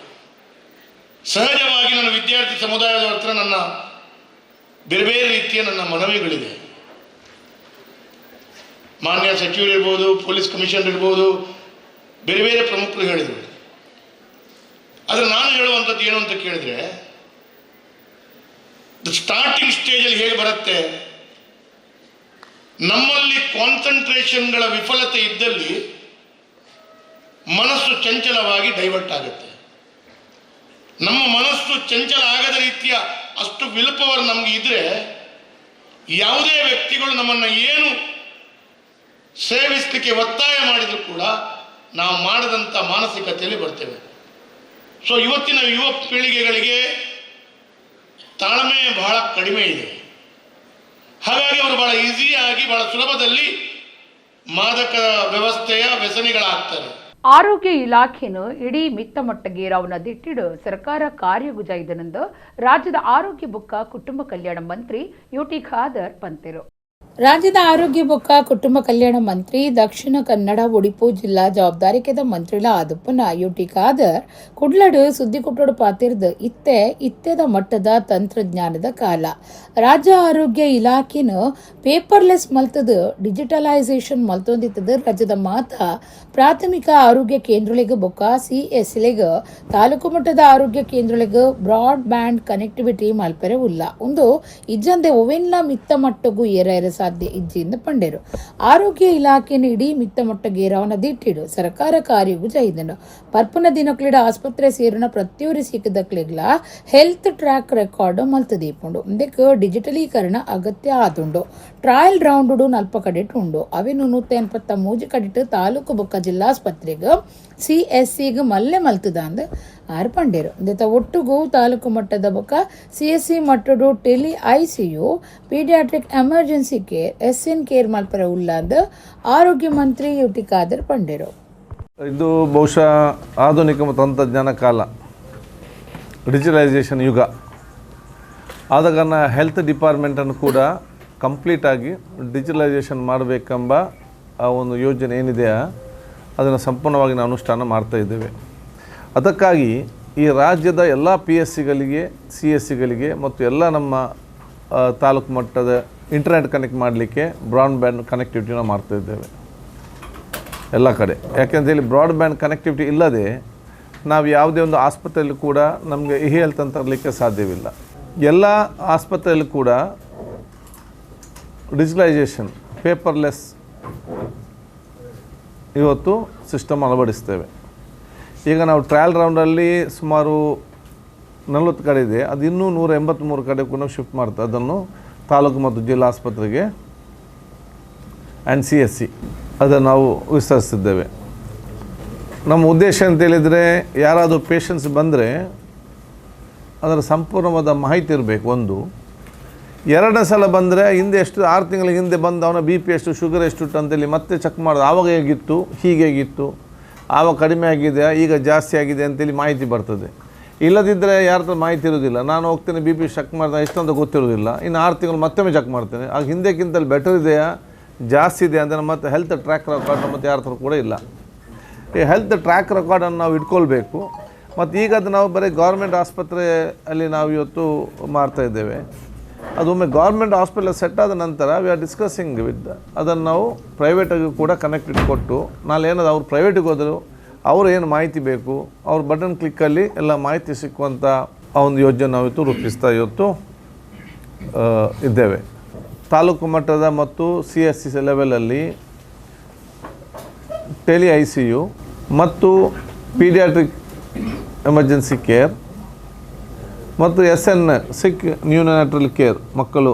Speaker 7: ಸಹಜವಾಗಿ ನನ್ನ ವಿದ್ಯಾರ್ಥಿ ಸಮುದಾಯದ ಹತ್ರ ನನ್ನ ಬೇರೆ ಬೇರೆ ರೀತಿಯ ನನ್ನ ಮನವಿಗಳಿದೆ. ಮಾನ್ಯ ಸಚಿವರಿರ್ಬೋದು, ಪೊಲೀಸ್ ಕಮಿಷನರ್ ಇರ್ಬೋದು, ಬೇರೆ ಬೇರೆ ಪ್ರಮುಖರು ಹೇಳಿದರು. ಆದರೆ ನಾನು ಹೇಳುವಂಥದ್ದು ಏನು ಅಂತ ಕೇಳಿದರೆ, ಸ್ಟಾರ್ಟಿಂಗ್ ಸ್ಟೇಜಲ್ಲಿ ಹೇಗೆ ಬರುತ್ತೆ, ನಮ್ಮಲ್ಲಿ ಕಾನ್ಸಂಟ್ರೇಷನ್ಗಳ ವಿಫಲತೆ ಇದ್ದಲ್ಲಿ ಮನಸ್ಸು ಚಂಚಲವಾಗಿ ಡೈವರ್ಟ್ ಆಗುತ್ತೆ. ನಮ್ಮ ಮನಸ್ಸು ಚಂಚಲ ಆಗದ ರೀತಿಯ ಅಷ್ಟು will power ನಮಗೆ ಇದ್ದರೆ ಯಾವುದೇ ವ್ಯಕ್ತಿಗಳು ನಮ್ಮನ್ನು ಏನು ಸೇವಿಸಲಿಕ್ಕೆ ಒತ್ತಾಯ ಮಾಡಿದರೂ ಕೂಡ ನಾವು ಮಾಡದಂಥ ಮಾನಸಿಕತೆಯಲ್ಲಿ ಬರ್ತೇವೆ. ಸೊ ಇವತ್ತಿನ ಯುವ ಪೀಳಿಗೆಗಳಿಗೆ ತಾಳ್ಮೆ ಬಹಳ ಕಡಿಮೆ ಇದೆ. ಹಾಗಾಗಿ ಅವರು ಬಹಳ ಈಸಿಯಾಗಿ ಬಹಳ ಸುಲಭದಲ್ಲಿ ಮಾದಕ ವ್ಯವಸ್ಥೆಯ ವ್ಯಸನಿಗಳಾಗ್ತಾರೆ.
Speaker 1: ಆರೋಗ್ಯ ಇಲಾಖೆಯನ್ನು ಇಡೀ ಮಿತ್ತ ಮಟ್ಟಗೇರಾವನ ದಿಟ್ಟಿಡು ಸರ್ಕಾರ ಕಾರ್ಯಗುಜ ಇದನೆಂದು ರಾಜ್ಯದ ಆರೋಗ್ಯ ಬುಕ್ಕ ಕುಟುಂಬ ಕಲ್ಯಾಣ ಮಂತ್ರಿ ಯುಟಿ ಖಾದರ್ ಪಂತೆರು. ರಾಜ್ಯದ ಆರೋಗ್ಯ ಬೊಕ್ಕ ಕುಟುಂಬ ಕಲ್ಯಾಣ ಮಂತ್ರಿ ದಕ್ಷಿಣ ಕನ್ನಡ ಉಡುಪು ಜಿಲ್ಲಾ ಜವಾಬ್ದಾರಿಕೆದ ಮಂತ್ರಿಲ ಆದುಪ್ಪನ ಯುಟಿ ಖಾದರ್ ಕುಡ್ಲಡು ಸುದ್ದಿಕೊಟ್ಟೋಡು ಪಾತಿರ್ದು ಇತ್ತೆ ಇತ್ತೆದ ಮಟ್ಟದ ತಂತ್ರಜ್ಞಾನದ ಕಾಲ. ರಾಜ್ಯ ಆರೋಗ್ಯ ಇಲಾಖೆನು ಪೇಪರ್ಲೆಸ್ ಮಲ್ತದು ಡಿಜಿಟಲೈಸೇಷನ್ ಮಲ್ತೊಂದಿತ್ತದು. ರಾಜ್ಯದ ಮಾತ ಪ್ರಾಥಮಿಕ ಆರೋಗ್ಯ ಕೇಂದ್ರಗಳಿಗೆ ಬೊಕ್ಕ ಸಿಎಸ್ಲಿಗೆ ತಾಲೂಕು ಮಟ್ಟದ ಆರೋಗ್ಯ ಕೇಂದ್ರಗಳಿಗೆ broad band connectivity ಮಲ್ಪೆರೆ ಉಲ್ಲ ಒಂದು ಇಜ್ಜಂದೆ ಒವೆನ್ಲ ಮಿತ್ತ ಮಟ್ಟಗೂ ಏರ ಸಾಧ್ಯ ಇಜ್ಜಿಯಿಂದ ಪಂಡೇರು. ಆರೋಗ್ಯ ಇಲಾಖೆಯನ್ನು ಇಡೀ ಮಿತ್ತ ಮಟ್ಟಗೇರವನ ದಿಟ್ಟಿಡು ಸರ್ಕಾರ ಕಾರ್ಯಗೂ ಜೈದನು. ಪರ್ಪನ ದಿನಕ್ಲಿಡ ಆಸ್ಪತ್ರೆ ಸೇರುನ ಪ್ರತಿಯೊರಿ ಸಿಕ್ಕದಕ್ಲಿಗ್ಲ health track record ಮಲ್ತದೀಪುಂಡು. ಇಂದಕ್ಕೆ ಡಿಜಿಟಲೀಕರಣ ಅಗತ್ಯ ಆದುಂಡು. ಟ್ರಯಲ್ ರೌಂಡು ನಲ್ಪ ಕಡಿಟ್ ಉಂಡು. ಅವೆನು 183 ಕಡಿಟ್ ತಾಲೂಕು ಬೊಕ್ಕ ಜಿಲ್ಲಾಸ್ಪತ್ರೆಗೆ ಸಿಎಸ್ಸಿಗೆ ಮಲ್ಲೆ ಮಲ್ತದ ಆರು ಪಂಡೇರು. ಇಂದೆತ ಒಟ್ಟುಗು ತಾಲೂಕು ಮಟ್ಟದ ಬೊಕ್ಕ ಸಿಎಸ್ಸಿ ಮಟ್ಟಡು tele ICU, paediatric emergency care, SN care ಮಲ್ಪರ ಉಳ್ಳಾಂದ್ ಆರೋಗ್ಯ ಮಂತ್ರಿ ಯುಟಿ ಖಾದರ್ ಪಂಡೇರು.
Speaker 8: ಇದು ಬಹುಶಃ ಆಧುನಿಕ ತಂತ್ರಜ್ಞಾನ ಕಾಲ, ಡಿಜಿಟಲೈಸೇಷನ್ ಯುಗ. ಆದ ಕಾರಣ ಹೆಲ್ತ್ ಡಿಪಾರ್ಟ್ಮೆಂಟನ್ನು ಕೂಡ ಕಂಪ್ಲೀಟಾಗಿ ಡಿಜಿಟಲೈಸೇಷನ್ ಮಾಡಬೇಕೆಂಬ ಆ ಒಂದು ಯೋಜನೆ ಏನಿದೆಯಾ ಅದನ್ನು ಸಂಪೂರ್ಣವಾಗಿ ನಾವು ಅನುಷ್ಠಾನ ಮಾಡ್ತಾ ಇದ್ದೇವೆ. ಅದಕ್ಕಾಗಿ ಈ ರಾಜ್ಯದ ಎಲ್ಲ ಪಿ ಎಸ್ ಸಿಗಳಿಗೆ, ಸಿ ಎಸ್ ಸಿಗಳಿಗೆ ಮತ್ತು ಎಲ್ಲ ನಮ್ಮ ತಾಲೂಕು ಮಟ್ಟದ ಇಂಟರ್ನೆಟ್ ಕನೆಕ್ಟ್ ಮಾಡಲಿಕ್ಕೆ ಬ್ರಾಡ್ಬ್ಯಾಂಡ್ ಕನೆಕ್ಟಿವಿಟಿನ ಮಾಡ್ತಾಯಿದ್ದೇವೆ ಎಲ್ಲ ಕಡೆ. ಯಾಕೆಂತೇಳಿ ಬ್ರಾಡ್ಬ್ಯಾಂಡ್ ಕನೆಕ್ಟಿವಿಟಿ ಇಲ್ಲದೆ ನಾವು ಯಾವುದೇ ಒಂದು ಆಸ್ಪತ್ರೆಯಲ್ಲೂ ಕೂಡ ನಮಗೆ ಇ ಹೆಲ್ತ್ ಅಂತ ತರಲಿಕ್ಕೆ ಸಾಧ್ಯವಿಲ್ಲ. ಎಲ್ಲ ಆಸ್ಪತ್ರೆಯಲ್ಲೂ ಕೂಡ ಡಿಜಿಟಲೈಸೇಷನ್, ಪೇಪರ್ಲೆಸ್ ಇವತ್ತು ಸಿಸ್ಟಮ್ ಅಳವಡಿಸ್ತೇವೆ. ಈಗ ನಾವು ಟ್ರಯಲ್ ರೌಂಡಲ್ಲಿ ಸುಮಾರು 40 ಕಡೆ ಇದೆ, ಅದು ಇನ್ನೂ 183 ಕಡೆ ಕೂಡ ಶಿಫ್ಟ್ ಮಾಡ್ತಾ ಅದನ್ನು ತಾಲೂಕು ಮತ್ತು ಜಿಲ್ಲಾ ಆಸ್ಪತ್ರೆಗೆ and C S C ಅದನ್ನು ನಾವು ವಿಸ್ತರಿಸ್ತಿದ್ದೇವೆ. ನಮ್ಮ ಉದ್ದೇಶ ಅಂತೇಳಿದರೆ ಯಾರಾದರೂ ಪೇಷಂಟ್ಸ್ ಬಂದರೆ ಅದರ ಸಂಪೂರ್ಣವಾದ ಮಾಹಿತಿ ಇರಬೇಕು. ಒಂದು ಎರಡನೇ ಸಲ ಬಂದರೆ ಹಿಂದೆ ಎಷ್ಟು 6 ತಿಂಗಳ ಹಿಂದೆ ಬಂದು ಅವನ ಬಿ ಪಿ ಎಷ್ಟು, ಶುಗರ್ ಎಷ್ಟು ಅಂತೇಳಿ ಮತ್ತೆ ಚೆಕ್ ಮಾಡೋದು. ಆವಾಗ ಹೇಗಿತ್ತು, ಹೀಗೆ ಹೇಗಿತ್ತು, ಆವಾಗ ಕಡಿಮೆ ಆಗಿದೆ, ಈಗ ಜಾಸ್ತಿ ಆಗಿದೆ ಅಂತೇಳಿ ಮಾಹಿತಿ ಬರ್ತದೆ. ಇಲ್ಲದಿದ್ದರೆ ಯಾರ ಹತ್ರ ಮಾಹಿತಿ ಇರೋದಿಲ್ಲ. ನಾನು ಹೋಗ್ತೇನೆ, B P check ಮಾಡಿದೆ ಎಷ್ಟಂತ ಗೊತ್ತಿರೋದಿಲ್ಲ. ಇನ್ನು 6 ತಿಂಗಳು ಮತ್ತೊಮ್ಮೆ ಚೆಕ್ ಮಾಡ್ತೇನೆ, ಆಗ ಹಿಂದೆಕ್ಕಿಂತಲ್ಲಿ ಬೆಟರ್ ಇದೆಯಾ ಜಾಸ್ತಿ ಇದೆಯಾ ಅಂದರೆ ಮತ್ತೆ health track record ಮತ್ತು ಯಾರ ಹತ್ರ ಕೂಡ ಇಲ್ಲ. ಈ ಹೆಲ್ತ್ ಟ್ರ್ಯಾಕ್ ರೆಕಾರ್ಡನ್ನು ನಾವು ಇಟ್ಕೊಳ್ಬೇಕು. ಮತ್ತು ಈಗ ಅದು ನಾವು ಬರೀ ಗೌರ್ಮೆಂಟ್ ಆಸ್ಪತ್ರೆಯಲ್ಲಿ ನಾವು ಇವತ್ತು ಮಾಡ್ತಾಯಿದ್ದೇವೆ. ಅದೊಮ್ಮೆ government hospital set ಆದ ನಂತರ we are discussing with ಅದನ್ನು ನಾವು ಪ್ರೈವೇಟಾಗಿ ಕೂಡ ಕನೆಕ್ಟ್ ಕೊಟ್ಟು ನಾಳೆ ಏನಾದ್ರು ಅವ್ರು ಪ್ರೈವೇಟಿಗೆ ಹೋದರು ಅವರು ಏನು ಮಾಹಿತಿ ಬೇಕು ಅವ್ರ ಬಟನ್ ಕ್ಲಿಕ್ಕಲ್ಲಿ ಎಲ್ಲ ಮಾಹಿತಿ ಸಿಕ್ಕುವಂಥ ಆ ಒಂದು ಯೋಜನೆ ನಾವು ಇವತ್ತು ರೂಪಿಸ್ತಾ ಇವತ್ತು ಇದ್ದೇವೆ. ತಾಲೂಕು ಮಟ್ಟದ ಮತ್ತು C S C ಲೆವೆಲಲ್ಲಿ tele I C you ಮತ್ತು paediatric emergency care ಮತ್ತು S N sick neonatal care ಮಕ್ಕಳು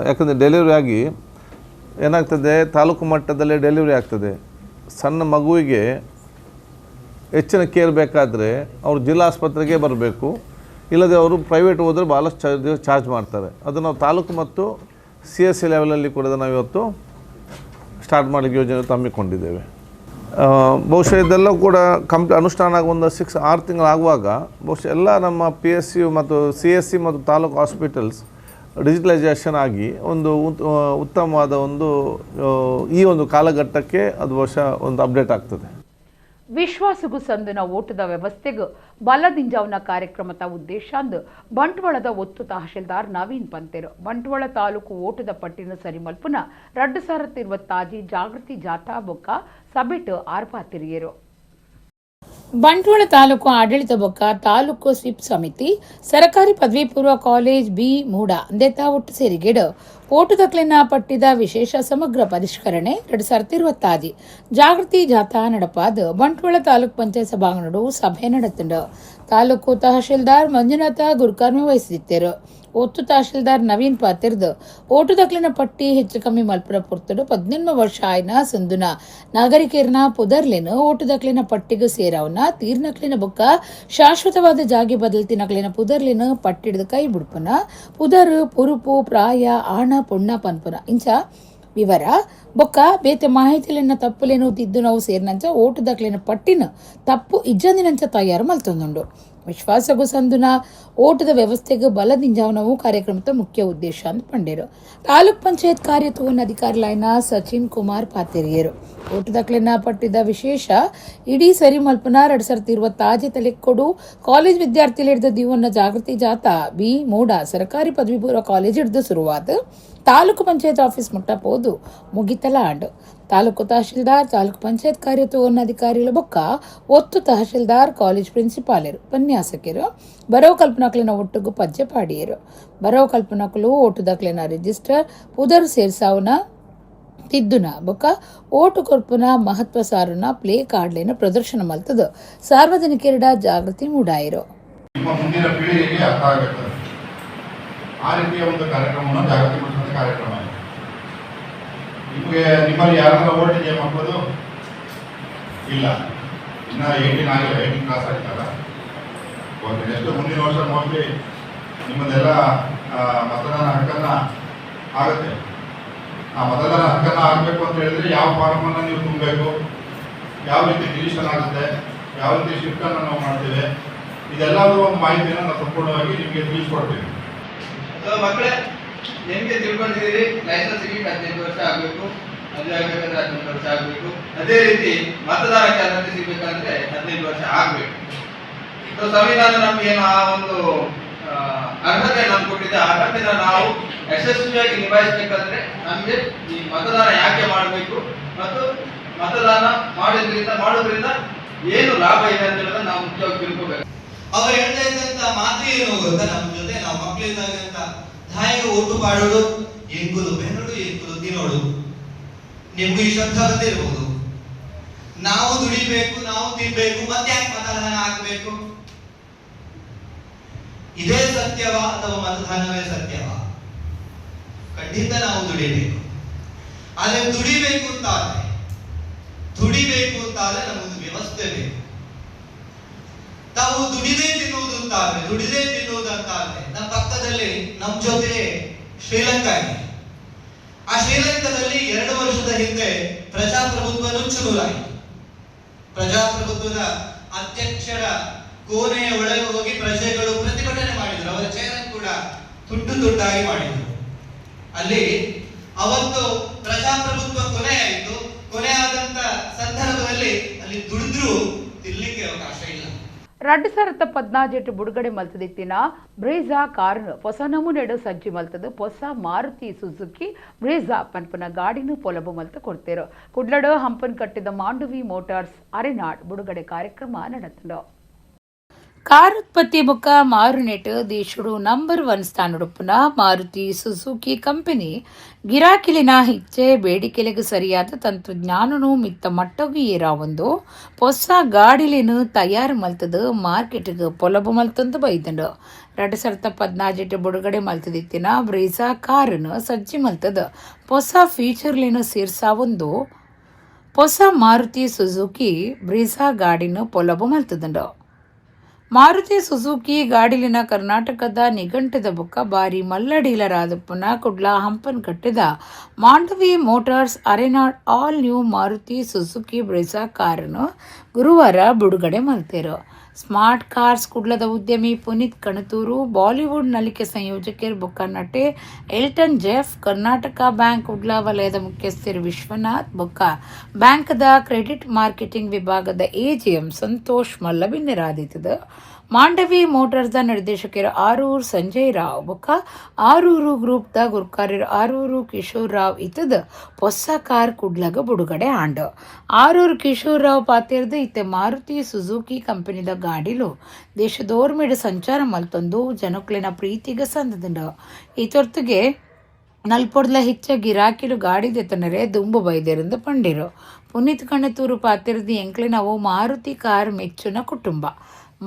Speaker 8: ಯಾಕಂದರೆ ಡೆಲಿವರಿ ಆಗಿ ಏನಾಗ್ತದೆ, ತಾಲೂಕು ಮಟ್ಟದಲ್ಲೇ ಡೆಲಿವರಿ ಆಗ್ತದೆ. ಸಣ್ಣ ಮಗುವಿಗೆ ಹೆಚ್ಚಿನ ಕೇರ್ ಬೇಕಾದರೆ ಅವರು ಜಿಲ್ಲಾಸ್ಪತ್ರೆಗೆ ಬರಬೇಕು, ಇಲ್ಲದೆ ಅವರು ಪ್ರೈವೇಟ್ ಹೋದರೆ ಭಾಳಷ್ಟು ಚಾರ್ಜ್ ಮಾಡ್ತಾರೆ. ಅದು ನಾವು ತಾಲೂಕು ಮತ್ತು C S C ಲೆವೆಲಲ್ಲಿ ಕೂಡ ನಾವು ಇವತ್ತು ಸ್ಟಾರ್ಟ್ ಮಾಡಲಿಕ್ಕೆ ಯೋಜನೆ ಹಮ್ಮಿಕೊಂಡಿದ್ದೇವೆ. ಬಹುಶಃ ಇದೆಲ್ಲ ಕೂಡ ಅನುಷ್ಠಾನ ಆಗುವ ಒಂದು 6 ತಿಂಗಳಾಗುವಾಗ ಬಹುಶಃ ಎಲ್ಲ ನಮ್ಮ PSU ಮತ್ತು CSC ಮತ್ತು ತಾಲೂಕು ಹಾಸ್ಪಿಟಲ್ಸ್ ಡಿಜಿಟಲೈಸೇಷನ್ ಆಗಿ ಒಂದು ಉತ್ತಮವಾದ ಒಂದು ಈ ಒಂದು ಕಾಲಘಟ್ಟಕ್ಕೆ ಅದು ಬಹುಶಃ ಒಂದು ಅಪ್ಡೇಟ್ ಆಗ್ತದೆ.
Speaker 1: ವಿಶ್ವಾಸಗೂ ಸಂದಿನ ಓಟದ ವ್ಯವಸ್ಥೆಗೂ ಬಲದಿಂಜಾವ್ನ ಕಾರ್ಯಕ್ರಮದ ಉದ್ದೇಶ ಅಂದು ಬಂಟ್ವಾಳದ ಒತ್ತು ತಹಶೀಲ್ದಾರ್ ನವೀನ್ ಪಂತೇರು. ಬಂಟ್ವಾಳ ತಾಲೂಕು ಓಟದ ಪಟ್ಟಿನ ಸರಿಮಲ್ಪುನ 2026 ಜಾಗೃತಿ ಜಾಥಾ ಬೊಕ್ಕ ಸಬೆಟ್ ಆರ್ಪಾತಿರಿಯರು. ಬಂಟ್ವಾಳ ತಾಲೂಕು ಆಡಳಿತ ಬೊಕ್ಕ ತಾಲೂಕು ಸ್ವಿಪ್ ಸಮಿತಿ ಸರಕಾರಿ ಪದವಿ ಪೂರ್ವ ಕಾಲೇಜ್ ಬಿ ಮೂಡ ಅಂದೆತ ಒಟ್ಟು ಸೇರಿಗೆಡು ಓಟುದಕ್ಲಿನ ಪಟ್ಟಿದ ವಿಶೇಷ ಸಮಗ್ರ ಪರಿಷ್ಕರಣೆ 2026 ಜಾಗೃತಿ ಜಾಥಾ ನಡಪಾದ ಬಂಟ್ವಾಳ ತಾಲೂಕು ಪಂಚಾಯತ್ ಸಭಾಂಗಣಡು ಸಭೆ ನಡೆತಂಡು. ತಾಲೂಕು ತಹಶೀಲ್ದಾರ್ ಮಂಜುನಾಥ ಗುರುಕರ್ಮಿ ವಹಿಸಿದ್ದರು. ಒತ್ತು ತಹಶೀಲ್ದಾರ್ ನವೀನ್ ಪಾತಿರ್ದು ಓಟುದಕ್ಲಿನ ಪಟ್ಟಿ ಹೆಚ್ಚು ಕಮ್ಮಿ ಮಲ್ಪುರ ಪೊರ್ತುಡು 18 ವರ್ಷ ಆಯ್ನ ಸಂದುನ ನಾಗರಿಕರ್ನ ಪುದರ್ಲಿನ ಓಟುದಕ್ಲಿನ ಪಟ್ಟಿಗೂ ಸೇರವನ ತೀರ್ನಕ್ಲಿನ ಬೊಕ್ಕ ಶಾಶ್ವತವಾದ ಜಾಗೆ ಬದಲ್ತಿನಕ್ಲಿನ ಪುದರ್ಲಿನ ಪಟ್ಟಿಡ್ದು ಕೈ ಬುಡ್ಪುನ ಪುದರ್ ಪುರುಪು ಪ್ರಾಯ ಆಣ ಪೊಣ್ಣ ಪನ್ಪುನ ಇಂಚ ವಿವರ ಬೊಕ್ಕ ಬೇತೆ ಮಾಹಿತಿಲಿನ ತಪ್ಪುಲೇನು ತಿದ್ದು ನಾವು ಸೇರಿನಂಚ ಓಟುದಕ್ಲಿನ ಪಟ್ಟಿನ ತಪ್ಪು ಇಜ್ಜಂದಿನಂಚ ತಯಾರು ಮಲ್ತೊಂದುಂಡು. ವಿಶ್ವಾಸಗೂ ಸಂದುನ ಓಟದ ವ್ಯವಸ್ಥೆಗೆ ಬಲದಿಂಜಾವನವು ಕಾರ್ಯಕ್ರಮದ ಮುಖ್ಯ ಉದ್ದೇಶ ಅಂತ ಪಂಡೇರು. ತಾಲೂಕ್ ಪಂಚಾಯತ್ ಕಾರ್ಯತೋನ್ ಅಧಿಕಾರಿಲಾಯ್ನ ಸಚಿನ್ ಕುಮಾರ್ ಪಾತೆರಿಯರು. ಓಟುದಕ್ಲಿನ ಪಟ್ಟಿದ ವಿಶೇಷ ಇಡೀ ಸರಿ ಮಲ್ಪನ 2026 ತಲೆಕೊಡು ಕಾಲೇಜ್ ವಿದ್ಯಾರ್ಥಿಗಳು ಹಿಡಿದ ದೀವನ್ನ ಜಾಗೃತಿ ಜಾಥಾ ಬಿ ಮೂಡ ಸರ್ಕಾರಿ ಪದವಿ ಪೂರ್ವ ಕಾಲೇಜ್ ಹಿಡಿದು ಶುರುವಾದ ತಾಲೂಕು ಪಂಚಾಯತ್ ಆಫೀಸ್ ಮುಟ್ಟ ಪೋದು ಮುಗಿತಲ ಆಂಡು. ತಾಲೂಕು ತಹಶೀಲ್ದಾರ್ ತಾಲೂಕು ಪಂಚಾಯತ್ ಕಾರ್ಯತೋನ್ ಅಧಿಕಾರಿಗಳ ಬೊಕ್ಕ ಒತ್ತು ತಹಶೀಲ್ದಾರ್ ಕಾಲೇಜ್ ಪ್ರಿನ್ಸಿಪಾಲರು ಉಪನ್ಯಾಸಕರು ಬರೋ ಕಲ್ಪನಾಕ್ಲಿನ ಒಟ್ಟುಗು ಪಜ್ಜೆ ಪಾಡಿಯರು. ಬರೋ ಕಲ್ಪನಾಕ್ಲು ಓಟುದಕ್ಲಿನ ರಿಜಿಸ್ಟರ್ ಪುದರ್ ಸೇರ್ಸಾವನ ತಿದ್ದುನ ಬೊಕ್ಕ ಓಟು ಕೊರ್ಪುನ ಮಹತ್ವ ಸಾರುನ ಪ್ಲೇ ಕಾರ್ಡ್ಲೇನ ಪ್ರದರ್ಶನ ಮಲ್ತದು ಸಾರ್ವಜನಿಕರಿಡ ಜಾಗೃತಿ ಮೂಡಾಯಿರು.
Speaker 9: ನಿಮ್ಮ ಮುಂದಿನ ಪೀಳಿಗೆಗೆ ಅರ್ಥ ಆಗಬೇಕು. ಆ ರೀತಿಯ ಒಂದು ಕಾರ್ಯಕ್ರಮವನ್ನು ಜಾಗೃತಿ ಮೂಡಿಸುವಂಥ ಕಾರ್ಯಕ್ರಮ. ನಿಮಗೆ ನಿಮ್ಮಲ್ಲಿ ಯಾರಾದ್ರೂ ಓಟ್ ಇದೆಯಾ ಮಕ್ಕಳದು? ಇಲ್ಲ, ಇನ್ನ 18 ಆಗಿಲ್ಲ, 18 ಕ್ರಾಸ್ ಆಗಿಲ್ಲ. ಓಕೆ, ನೆಕ್ಸ್ಟ್ ಮುಂದಿನ ವರ್ಷ ಮೋಸ್ಟ್ಲಿ ನಿಮ್ಮದೆಲ್ಲ ಮತದಾನ ಹಕ್ಕನ್ನ ಆಗುತ್ತೆ. ಆ ಮತದಾನ ಹಕ್ಕನ್ನ ಆಗಬೇಕು ಅಂತ ಹೇಳಿದ್ರೆ ಯಾವ ಫಾರ್ಮನ್ನು ನೀವು ತುಂಬಬೇಕು, ಯಾವ ರೀತಿ ಡಿಲಿಷನ್ ಆಗುತ್ತೆ, ಯಾವ ರೀತಿ ಶಿಫ್ಟನ್ನು ನಾವು ಮಾಡ್ತೇವೆ, ಇದೆಲ್ಲದೂ ಒಂದು ಮಾಹಿತಿಯನ್ನು ನಾವು ಸಂಪೂರ್ಣವಾಗಿ ನಿಮಗೆ ತಿಳಿಸ್ಕೊಡ್ತೀವಿ.
Speaker 10: ಮಕ್ಕಳೇ, ನಿಮಗೆ ತಿಳ್ಕೊಂಡಿದ್ದೀರಿ, ಲೈಸೆನ್ಸ್ ಸಿಗ್ಲಿಕ್ಕೆ 18 ವರ್ಷ ಆಗಬೇಕು, ಮದುವೆ ಆಗ್ಬೇಕಂದ್ರೆ 18 ವರ್ಷ ಆಗಬೇಕು. ಅದೇ ರೀತಿ ಮತದಾನಕ್ಕೆ ಅರ್ಹತೆ ಸಿಗ್ಬೇಕಂದ್ರೆ 18 ವರ್ಷ ಆಗ್ಬೇಕು. ಸೊ ಸಂವಿಧಾನ ನಮ್ಗೆ ಏನು ಆ ಒಂದು ಅರ್ಹತೆ ನಮ್ಗೆ ಕೊಟ್ಟಿದೆ, ಆ ಅರ್ಹತೆನ ನಾವು ಯಶಸ್ವಿಯಾಗಿ ನಿಭಾಯಿಸ್ಬೇಕಂದ್ರೆ ನಮ್ಗೆ ಈ ಮತದಾನ ಯಾಕೆ ಮಾಡಬೇಕು ಮತ್ತು ಮತದಾನ ಮಾಡೋದ್ರಿಂದ ಏನು ಲಾಭ ಇದೆ ಅಂತ ಹೇಳೋದನ್ನ ನಾವು ಮುಖ್ಯವಾಗಿ ತಿಳ್ಕೋಬೇಕು.
Speaker 11: ಅವ್ರು ಹೇಳ್ತಾ ಇದ್ದಂತ ಮಾತು ಏನು ಗೊತ್ತಾ? ನಮ್ಮ ಜೊತೆ ನಾವು ಮಕ್ಕಳಿದ್ದಾಗಂತ ದಾಯಿಗೆ ಓಟು ಪಾಡೋಡು, ಎಂಕುಲು ಬೆನ್ನೋಡು, ಎಂಕುಲು ತಿನ್ನೋಡು. ನಿಮ್ಗೂ ಈ ಶಬ್ದ ಬಂದಿರ್ಬೋದು. ನಾವು ದುಡಿಬೇಕು, ನಾವು ತಿನ್ಬೇಕು, ಮತ್ತೆ ಯಾಕೆ ಮತದಾನ ಹಾಕ್ಬೇಕು? ಇದೇ ಸತ್ಯವಾ ಅಥವಾ ಮತದಾನವೇ ಸತ್ಯವಾ? ಖಂಡಿತ ನಾವು ದುಡಿಬೇಕು. ಆದ್ರೆ ದುಡಿಬೇಕು ಅಂತಾದ್ರೆ ನಮಗೊಂದು ವ್ಯವಸ್ಥೆ ಬೇಕು. ತಾವು ದುಡಿದೇ ತಿನ್ನುವುದು ಅಂತಾದ್ರೆ ನಮ್ಮ ಪಕ್ಕದಲ್ಲಿ ನಮ್ಮ ಜೊತೆ ಶ್ರೀಲಂಕಾ ಇದೆ. ಆ ಶ್ರೀಲಂಕಾದಲ್ಲಿ 2 ವರ್ಷದ ಹಿಂದೆ ಪ್ರಜಾಪ್ರಭುತ್ವ ನುಚ್ಚುನೂರಾಯಿತು. ಪ್ರಜಾಪ್ರಭುತ್ವದ ಅಧ್ಯಕ್ಷರ ಕೋಣೆಯ ಒಳಗೆ ಹೋಗಿ ಪ್ರಜೆಗಳು ಪ್ರತಿಭಟನೆ ಮಾಡಿದರು. ಅವರ ಚೇರನ್ನು ಕೂಡ ತುಂಡು ತುಂಡಾಗಿ ಮಾಡಿದರು. ಅಲ್ಲಿ ಅವತ್ತು ಪ್ರಜಾಪ್ರಭುತ್ವ ಕೊನೆಯಾಯಿತು. ಕೊನೆಯಾದಂತ ಸಂದರ್ಭದಲ್ಲಿ ಅಲ್ಲಿ ದುಡಿದ್ರೂ ತಿನ್ಲಿಕ್ಕೆ ಅವಕಾಶ ಇಲ್ಲ.
Speaker 1: 2014 ಬುಡುಗಡೆ ಮಲ್ತದಿತ್ತಿನ ಬ್ರೇಜಾ ಕಾರನ್ನು ಹೊಸ ನಮೂನೆಡು ಸಜ್ಜಿ ಮಲ್ತದು ಹೊಸ ಮಾರುತಿ ಸುಜುಕಿ ಬ್ರೇಜಾ ಪನ್ಪನ ಗಾಡಿನೂ ಪೊಲಬು ಮಲ್ತ ಕೊಡ್ತೇರು. ಕುಡ್ಲಡು ಹಂಪನ್ ಕಟ್ಟಿದ ಮಾಂಡವಿ ಮೋಟಾರ್ಸ್ ಅರೆನಾಡ್ ಬುಡುಗಡೆ ಕಾರ್ಯಕ್ರಮ ನಡೆತಂಡು. ಕಾರ್ ಉತ್ಪತ್ತಿ ಬೊಕ್ಕ ಮಾರುನೆಟ್ ದೇಶಡು ನಂಬರ್ 1 ಸ್ಥಾನಡುಪ್ಪುನ ಮಾರುತಿ ಸುಜುಕಿ ಕಂಪನಿ ಗಿರಾಕಿಲಿನ ಇಚ್ಛೆ ಬೇಡಿಕೆಲೆಗೆ ಸರಿಯಾದ ತಂತ್ರಜ್ಞಾನನು ಮಿತ್ತ ಮಟ್ಟಗು ಏರಾವೊಂದು ಹೊಸ ಗಾಡಿಲೇನು ತಯಾರು ಮಲ್ತದು ಮಾರ್ಕೆಟ್ಗೆ ಪೊಲಬು ಮಲ್ತಂದು ಬೈದಂಡು. 2014 ಬುಡುಗಡೆ ಮಲ್ತದಿತ್ತಿನ ಬ್ರೇಜಾ ಕಾರನ್ನು ಸಜ್ಜಿ ಮಲ್ತದ ಹೊಸ ಫೀಚರ್ಲೇನು ಸೇರ್ಸಾವೊಂದು ಹೊಸ ಮಾರುತಿ ಸುಜುಕಿ ಬ್ರೇಜಾ ಗಾಡಿನ ಪೊಲಬು ಮಲ್ತದಂಡು. ಮಾರುತಿ ಸುಜುಕಿ ಗಾಡಿಲಿನ ಕರ್ನಾಟಕದ ನಿಘಂಟದ ಬೊಕ್ಕ ಬಾರಿ ಮಲ್ಲ ಡೀಲರ್ ಆದಪ್ಪುನ ಕುಡ್ಲ ಹಂಪನಕಟ್ಟೆದ ಮಾಂಡವಿ ಮೋಟಾರ್ಸ್ ಅರೆನಾಡ್ ಆಲ್ ನ್ಯೂ ಮಾರುತಿ ಸುಜುಕಿ ಬ್ರೆಜಾ ಕಾರನ್ನು ಗುರುವಾರ ಬಿಡುಗಡೆ ಮಲ್ತೆರು. ಸ್ಮಾರ್ಟ್ ಕಾರ್ಸ್ ಕುಡ್ಲದ ಉದ್ಯಮಿ ಪುನೀತ್ ಕಣತೂರು, ಬಾಲಿವುಡ್ ನಲಿಕೆ ಸಂಯೋಜಕರು ಬೊಕ್ಕ ನಟೆ Elton Jeff, Karnataka bank Kudla ವಲಯದ ಮುಖ್ಯಸ್ಥರು ವಿಶ್ವನಾಥ್ ಬೊಕ್ಕ ಬ್ಯಾಂಕ್ದ ಕ್ರೆಡಿಟ್ ಮಾರ್ಕೆಟಿಂಗ್ ವಿಭಾಗದ ಎಜಿಎಂ ಸಂತೋಷ್ ಮಲ್ಲ ಬಿನ್ನೆರಾದಿತ್ತದ. ಮಾಂಡವಿ ಮೋಟಾರ್ಸ್ದ ನಿರ್ದೇಶಕರು ಆರೂರು ಸಂಜಯ್ ರಾವ್ ಬೊಕ್ಕ ಆರೂರು ಗ್ರೂಪ್ದ ಗುರ್ಕಾರ್ಯರು ಆರೂರು ಕಿಶೋರ್ ರಾವ್ ಇತ್ತದ ಪೊಸ ಕಾರ್ ಕುಡ್ಲಗ ಬುಡುಗಡೆ ಆಂಡ್. ಆರೂರು ಕಿಶೋರ್ ರಾವ್ ಪಾತೆರ್ದು ಇತ್ತೆ ಮಾರುತಿ ಸುಜುಕಿ ಕಂಪನಿದ ಗಾಡಿಲು ದೇಶದೋರ್ಮೆಡ್ ಸಂಚಾರ ಮಲ್ತೊಂದು ಜನಕ್ಲೆನ ಪ್ರೀತಿಗ ಸಂದದಂಡ. ಈ ತೊರ್ತುಗೆ ನಲ್ಪೊಡ್ಲ ಹೆಚ್ಚ ಗಿರಾಕಿಲು ಗಾಡಿ ದೆತ್ತನರೆ ದುಂಬು ಬೈದೆರೆಂದು ಪಂಡಿರು. ಪುನೀತ್ ಕಣತೂರು ಪಾತೆರ್ದು ಎಂಕ್ಲೆನವು ಮಾರುತಿ ಕಾರ್ ಮೆಚ್ಚುನ ಕುಟುಂಬ.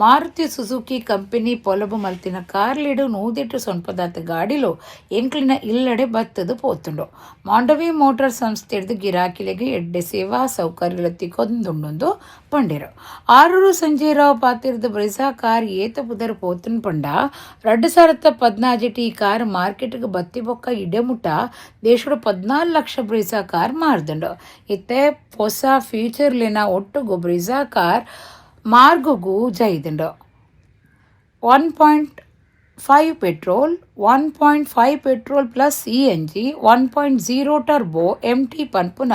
Speaker 1: ಮಾರುತಿ ಸುಜುಕಿ ಕಂಪನಿ ಪೊಲಬು ಮಲ್ತಿನ ಕಾರ್ಲಿಡು 108 ಸೊನ್ಪದಾತ್ ಗಾಡಿಲು ಎಂಕ್ಲಿನ ಇಲ್ಲಡೆ ಬತ್ತದು ಪೋತುಂಡು. ಮಾಂಡವಿ ಮೋಟಾರ್ ಸಂಸ್ಥೆಡ್ದು ಗಿರಾಕಿಲೆಗ್ ಎಡ್ಡೆ ಸೇವಾ ಸೌಕರ್ಯಲ ತಿಕ್ಕೊಂದುಂಡುಂದು ಪಂಡೆರು. ಆರೂರು ಸಂಜಯ್ ರಾವ್ ಪಾತೆರ್ದು ಬ್ರೆಜಾ ಕಾರ್ ಏತ ಪುದರ್ ಪೋತುನ್ ಪಂಡ 2014 ಈ ಕಾರ್ ಮಾರ್ಕೆಟ್ಗ್ ಬತ್ತಿ ಬೊಕ್ಕ ಇಡೆಮುಟ ದೇಶಡ್ 14 ಲಕ್ಷ ಬ್ರೆಜಾ ಕಾರ್ ಮಾರ್ದುಂಡು. ಇತ್ತೆ ಪೊಸ ಫೀಚರ್ಲೆನ ಒಟ್ಟುಗು Brezza car ಮಾರ್ಗೊಗು ಜೈದುಂಡು. 1.5 petrol, 1.5 petrol plus CNG, 1.0 turbo MT ಪನ್ಪುನ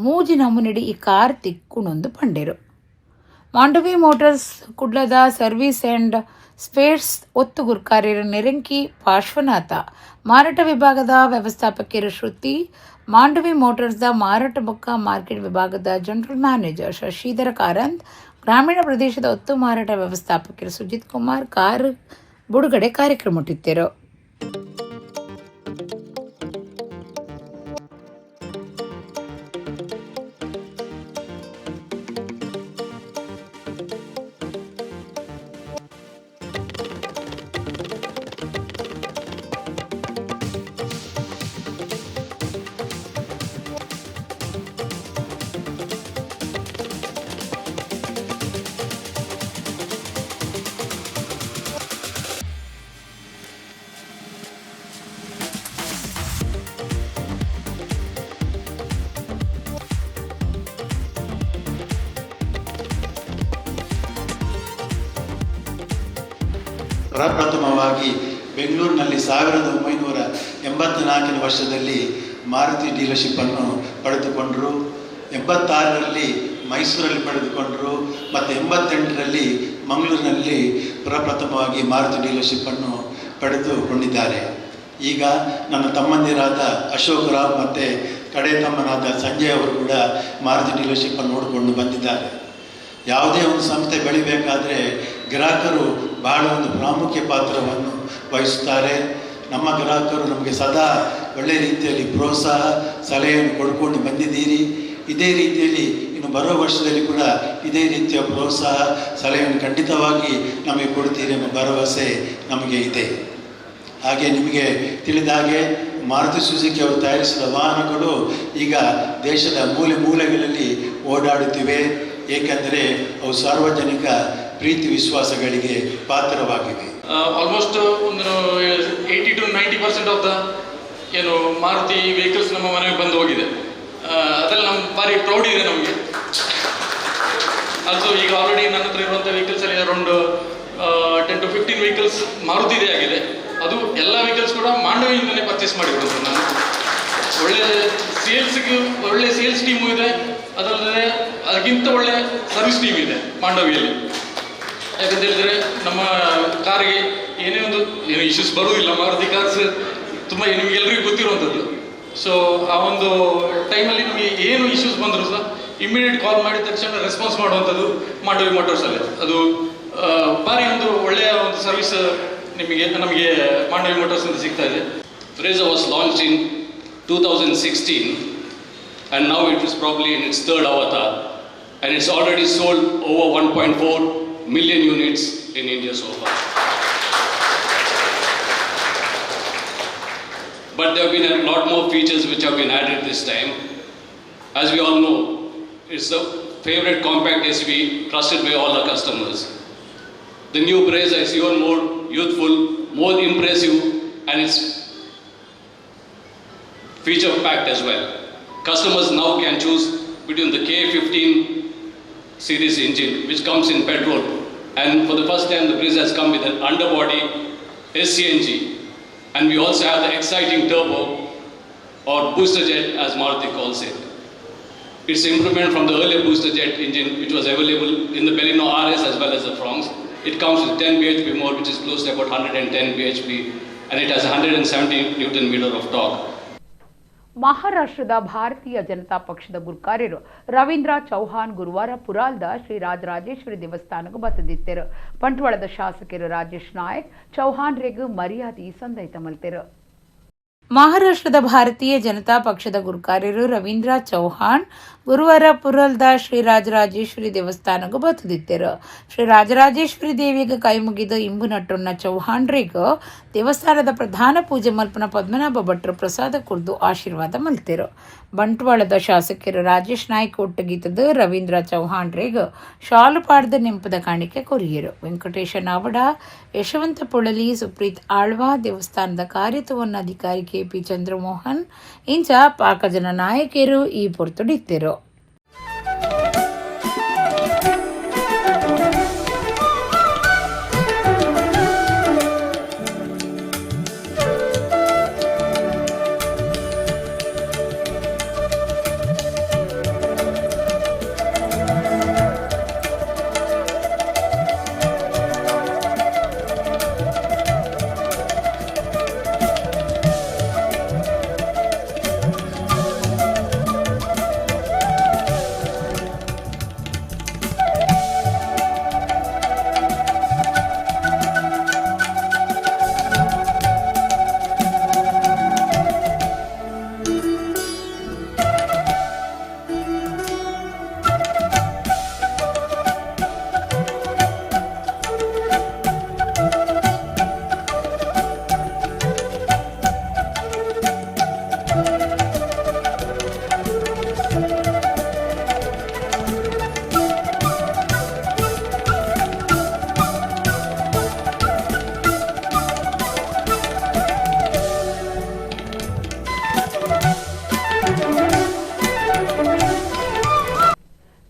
Speaker 1: ಮೂಜಿ ನಮೂನೆಡ್ ಈ ಕಾರ್ ತಿಕ್ಕುಂಡುಂದು ಪಂಡೆರು. ಮಾಂಡವಿ ಮೋಟಾರ್ಸ್ ಕುಡ್ಲದ ಸರ್ವಿಸ್ ಆ್ಯಂಡ್ ಸ್ಪೇರ್ಸ್ ಒತ್ತು ಗುರ್ಕಾರ್ಯರು ನೆರಂಕಿ ಪಾರ್ಶ್ವನಾಥ, ಮಾರಾಟ ವಿಭಾಗದ ವ್ಯವಸ್ಥಾಪಕರು ಶ್ರುತಿ, ಮಾಂಡವಿ ಮೋಟಾರ್ಸ್ದ ಮಾರಾಟ ಬೊಕ್ಕ ಮಾರ್ಕೆಟ್ ವಿಭಾಗದ ಜನರಲ್ ಮ್ಯಾನೇಜರ್ ಶಶಿಧರ ಕಾರಂತ್, ಗ್ರಾಮೀಣ ಪ್ರದೇಶದ ಒತ್ತು ಮಾರಾಟ ವ್ಯವಸ್ಥಾಪಕರು ಸುಜಿತ್ ಕುಮಾರ್ ಕಾರ್ ಬುಡುಗಡೆ ಕಾರ್ಯಕ್ರಮ ಇಟ್ಟಿತ್ತರು.
Speaker 12: ಪ್ರಪ್ರಥಮವಾಗಿ ಬೆಂಗಳೂರಿನಲ್ಲಿ 1984ನೇ ವರ್ಷದಲ್ಲಿ ಮಾರುತಿ ಡೀಲರ್ಶಿಪ್ಪನ್ನು ಪಡೆದುಕೊಂಡರು. 86ರಲ್ಲಿ ಮೈಸೂರಲ್ಲಿ ಪಡೆದುಕೊಂಡರು ಮತ್ತು 88ರಲ್ಲಿ ಮಂಗಳೂರಿನಲ್ಲಿ ಪ್ರಪ್ರಥಮವಾಗಿ ಮಾರುತಿ ಡೀಲರ್ಶಿಪ್ಪನ್ನು ಪಡೆದುಕೊಂಡಿದ್ದಾರೆ. ಈಗ ನನ್ನ ತಮ್ಮಂದಿರಾದ ಅಶೋಕ್ ರಾವ್ ಮತ್ತು ಕಡೆ ತಮ್ಮನಾದ ಸಂಜಯ್ ಅವರು ಕೂಡ ಮಾರುತಿ ಡೀಲರ್ಶಿಪ್ಪನ್ನು ನೋಡಿಕೊಂಡು ಬಂದಿದ್ದಾರೆ. ಯಾವುದೇ ಒಂದು ಸಂಸ್ಥೆ ಬೆಳಿಬೇಕಾದರೆ ಗ್ರಾಹಕರು ಬಹಳ ಒಂದು ಪ್ರಾಮುಖ್ಯ ಪಾತ್ರವನ್ನು ವಹಿಸುತ್ತಾರೆ. ನಮ್ಮ ಗ್ರಾಹಕರು ನಮಗೆ ಸದಾ ಒಳ್ಳೆಯ ರೀತಿಯಲ್ಲಿ ಪ್ರೋತ್ಸಾಹ ಸಲಹೆಯನ್ನು ಕೊಡ್ಕೊಂಡು ಬಂದಿದ್ದೀರಿ. ಇದೇ ರೀತಿಯಲ್ಲಿ ಇನ್ನು ಬರುವ ವರ್ಷದಲ್ಲಿ ಕೂಡ ಇದೇ ರೀತಿಯ ಪ್ರೋತ್ಸಾಹ ಸಲಹೆಯನ್ನು ಖಂಡಿತವಾಗಿ ನಮಗೆ ಕೊಡ್ತೀರಿ ಎಂಬ ಭರವಸೆ ನಮಗೆ ಇದೆ. ಹಾಗೆ ನಿಮಗೆ ತಿಳಿದ ಹಾಗೆ ಮಾರುತಿ ಸುಜುಕಿ ಅವರು ತಯಾರಿಸಿದ ವಾಹನಗಳು ಈಗ ದೇಶದ ಮೂಲೆ ಮೂಲೆಗಳಲ್ಲಿ ಓಡಾಡುತ್ತಿವೆ. ಏಕೆಂದರೆ ಅವು ಸಾರ್ವಜನಿಕ ಪ್ರೀತಿ ವಿಶ್ವಾಸಗಳಿಗೆ ಪಾತ್ರವಾಗಿವೆ.
Speaker 13: ಆಲ್ಮೋಸ್ಟ್ ಒಂದು 80 to 90% of the ಏನು ಮಾರುತಿ ವೆಹಿಕಲ್ಸ್ ನಮ್ಮ ಮನೆಗೆ ಬಂದು ಹೋಗಿದೆ. ಅದರಲ್ಲಿ ನಮ್ಮ ಭಾರಿ ಪ್ರೌಡ್ ಇದೆ ನಮಗೆ. ಆಲ್ಸೋ ಈಗ ಆಲ್ರೆಡಿ ನನ್ನ ಹತ್ರ ಇರುವಂಥ ವೆಹಿಕಲ್ಸಲ್ಲಿ ಅರೌಂಡ್ 10 to 15 vehicles ಮಾರುತಿದೇ ಆಗಿದೆ. ಅದು ಎಲ್ಲ ವೆಹಿಕಲ್ಸ್ ಕೂಡ ಮಾಂಡವಿಯಿಂದಲೇ ಪರ್ಚೇಸ್ ಮಾಡಿರೋದು ನಾನು. ಒಳ್ಳೆ ಸೇಲ್ಸ್ಗೆ ಒಳ್ಳೆ ಸೇಲ್ಸ್ ಟೀಮು ಇದೆ, ಅದಲ್ಲದೆ ಅದಕ್ಕಿಂತ ಒಳ್ಳೆ ಸರ್ವಿಸ್ ಟೀಮ್ ಇದೆ ಮಾಂಡವಿಯಲ್ಲಿ. ಯಾಕಂತ ಹೇಳಿದರೆ ನಮ್ಮ ಕಾರಿಗೆ ಏನೇ ಒಂದು ಏನು ಇಶ್ಯೂಸ್ ಬರುವುದಿಲ್ಲ. ಮಾರುತಿ ಕಾರ್ಸ್ ತುಂಬ ನಿಮಗೆಲ್ಲರಿಗೂ ಗೊತ್ತಿರುವಂಥದ್ದು. ಸೊ ಆ ಒಂದು ಟೈಮಲ್ಲಿ ನಮಗೆ ಏನು ಇಶ್ಯೂಸ್ ಬಂದರೂ ಸಹ ಇಮಿಡಿಯೇಟ್ ಕಾಲ್ ಮಾಡಿದ ತಕ್ಷಣ ರೆಸ್ಪಾನ್ಸ್ ಮಾಡುವಂಥದ್ದು ಮಾಂಡವಿ ಮೋಟಾರ್ಸಲ್ಲಿ. ಅದು ಭಾರಿ ಒಂದು ಒಳ್ಳೆಯ ಒಂದು ಸರ್ವಿಸ್ ನಿಮಗೆ ನಮಗೆ ಮಾಂಡವಿ ಮೋಟಾರ್ಸ್ ಅಂತ ಸಿಗ್ತಾ ಇದೆ.
Speaker 14: Brezza was launched in 2016 and now it is probably in its third avatar, and it's already sold over 1.4 million units in India so far. But there have been a lot more features which have been added this time. As we all know, it's the favorite compact SUV trusted by all the customers. The new Brezza is even more youthful, more impressive, and it's feature packed as well. Customers now can choose between the K15 series engine, which comes in petrol, and for the first time the Brezza has come with an underbody SCNG, and we also have the exciting turbo or booster jet as Maruti calls it. It's improvement from the earlier booster jet engine which was available in the Baleno RS as well as the Fronx. It comes with 10 bhp more, which is close to about 110 bhp, and it has 170 newton meter of torque.
Speaker 1: ಮಹಾರಾಷ್ಟ್ರದ ಭಾರತೀಯ ಜನತಾ ಪಕ್ಷದ ಗುರ್ಕಾರ್ಯರು ರವೀಂದ್ರ ಚೌಹಾಣ್ ಗುರುವಾರ ಪುರಾಲ್ದ ಶ್ರೀ ರಾಜರಾಜೇಶ್ವರಿ ದೇವಸ್ಥಾನಕ್ಕೆ ಬತ್ತದಿತ್ತರು. ಬಂಟ್ವಾಳದ ಶಾಸಕರು ರಾಜೇಶ್ ನಾಯಕ್ ಚೌಹಾಣ್ ರೆಗ್ ಮರ್ಯಾದೆ ಸಂದೈತ ಮಲ್ತೆರು. ಮಹಾರಾಷ್ಟ್ರದ ಭಾರತೀಯ ಜನತಾ ಪಕ್ಷದ ಗುರ್ಕಾರ್ಯರು ರವೀಂದ್ರ ಚೌಹಾಣ್ ಗುರುವಾರ ಪುರಲ್ದ ಶ್ರೀ ರಾಜರಾಜೇಶ್ವರಿ ದೇವಸ್ಥಾನಕ್ಕೆ ಬತ್ತದಿತ್ತರು. ಶ್ರೀ ರಾಜರಾಜೇಶ್ವರಿ ದೇವಿಗೆ ಕೈ ಮುಗಿದು ಇಂಬು ನಟ್ಟೊನ್ನ ಚೌಹಾಣ್ರಿಗ್ ದೇವಸ್ಥಾನದ ಪ್ರಧಾನ ಪೂಜೆ ಮಲ್ಪನ ಪದ್ಮನಾಭ ಭಟ್ರು ಪ್ರಸಾದ ಕುರ್ದು ಆಶೀರ್ವಾದ ಮಲ್ತೆರು. ಬಂಟ್ವಾಳದ ಶಾಸಕರು ರಾಜೇಶ್ ನಾಯ್ಕ್ ಒಟ್ಟುಗೀತದ ರವೀಂದ್ರ ಚೌಹಾಣ್ರಿಗ್ ಶಾಲು ಪಾಡ್ದ ನೆಂಪದ ಕಾಣಿಕೆ ಕೊರಿಯರು. ವೆಂಕಟೇಶ ನಾವಡ, ಯಶವಂತ ಪೊಳಲಿ, ಸುಪ್ರೀತ್ ಆಳ್ವಾ, ದೇವಸ್ಥಾನದ ಕಾರ್ಯತುವನ್ನ ಅಧಿಕಾರಿ ಕೆಪಿ ಚಂದ್ರಮೋಹನ್ ಇಂಚ ಪಾಕಜನ ನಾಯಕರು ಈ ಪೊರ್ತುಡಿತ್ತೆರು.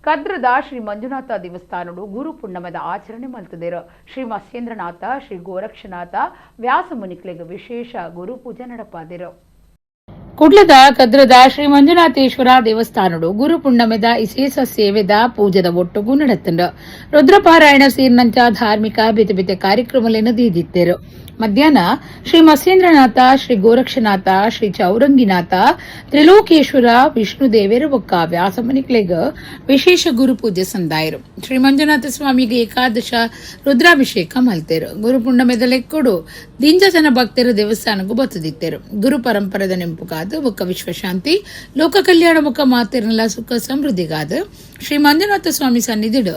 Speaker 1: ಕದ್ರದ ಶ್ರೀ ಮಂಜುನಾಥ ದೇವಸ್ಥಾನಡು ಗುರು ಪುಣ್ಣಮದ ಆಚರಣೆ ಮಲ್ತದಿರು. ಶ್ರೀ ಮತ್ಸ್ಯೇಂದ್ರನಾಥ, ಶ್ರೀ ಗೋರಕ್ಷನಾಥ, ವ್ಯಾಸಮುನಿಕ್ಲೆಗ್ ವಿಶೇಷ ಗುರು ಪೂಜೆ ನಡಪಾದಿರು. ಕುಡ್ಲದ ಕದ್ರದ ಶ್ರೀ ಮಂಜುನಾಥೇಶ್ವರ ದೇವಸ್ಥಾನಡು ಗುರು ಪುಣ್ಣಮೆದ ವಿಶೇಷ ಸೇವೆದ ಪೂಜೆದ ಒಟ್ಟುಗು ನಡತಂಡು. ರುದ್ರಪಾರಾಯಣ ಸೇರಿನಂಚ ಧಾರ್ಮಿಕ ಬೇತೆ ಬೇತೆ ಕಾರ್ಯಕ್ರಮಗಳನ್ನು ದೀದಿತ್ತೇರು. ಮಧ್ಯಾಹ್ನ ಶ್ರೀ ಮತ್ಸ್ಯೇಂದ್ರನಾಥ, ಶ್ರೀ ಗೋರಕ್ಷನಾಥ, ಶ್ರೀ ಚೌರಂಗಿನಾಥ, ತ್ರಿಲೋಕೇಶ್ವರ, ವಿಷ್ಣು ದೇವೇರು ಬೊಕ್ಕ ವ್ಯಾಸಮುನಿಕ್ಲೆಗ್ ವಿಶೇಷ ಗುರು ಪೂಜೆ ಸಂದಾಯರು. ಶ್ರೀ ಮಂಜುನಾಥ ಸ್ವಾಮಿಗೆ ಏಕಾದಶ ರುದ್ರಾಭಿಷೇಕ ಮಲ್ತೇರು. ಗುರು ಪುಣ್ಣಮೆದ ಲೆಕ್ಕೊಡು ದಿಂಜ ಜನ ಭಕ್ತರು ದೇವಸ್ಥಾನಕ್ಕೂ ಬತ್ತದಿತ್ತೇರು. ಗುರು ಪರಂಪರೆದ ನೆಂಪುಗಾದು ಬೊಕ್ಕ ವಿಶ್ವಶಾಂತಿ, ಲೋಕ ಕಲ್ಯಾಣ ಬೊಕ್ಕ ಮಾತೆರ್ನಲ ಸುಖ ಸಮೃದ್ಧಿಗಾದ ಶ್ರೀ ಮಂಜುನಾಥ ಸ್ವಾಮಿ ಸನ್ನಿಧಿಡು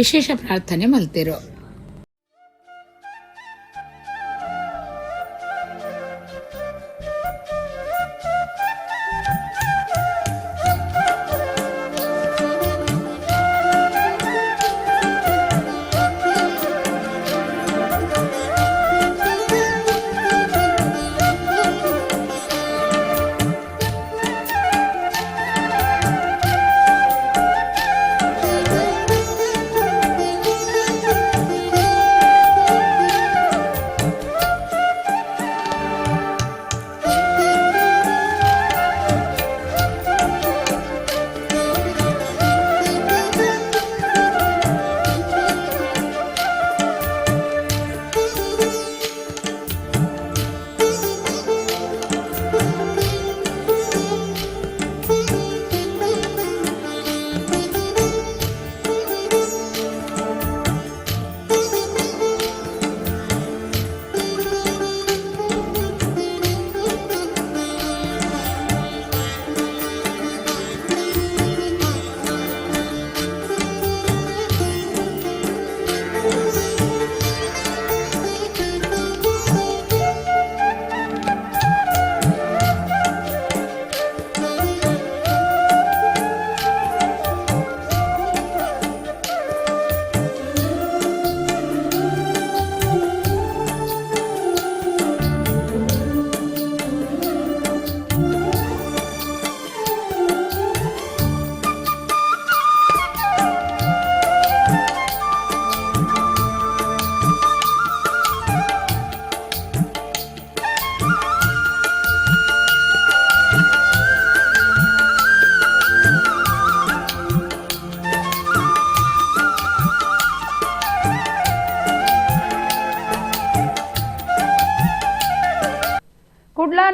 Speaker 1: ವಿಶೇಷ ಪ್ರಾರ್ಥನೆ ಮಲ್ತೇರು.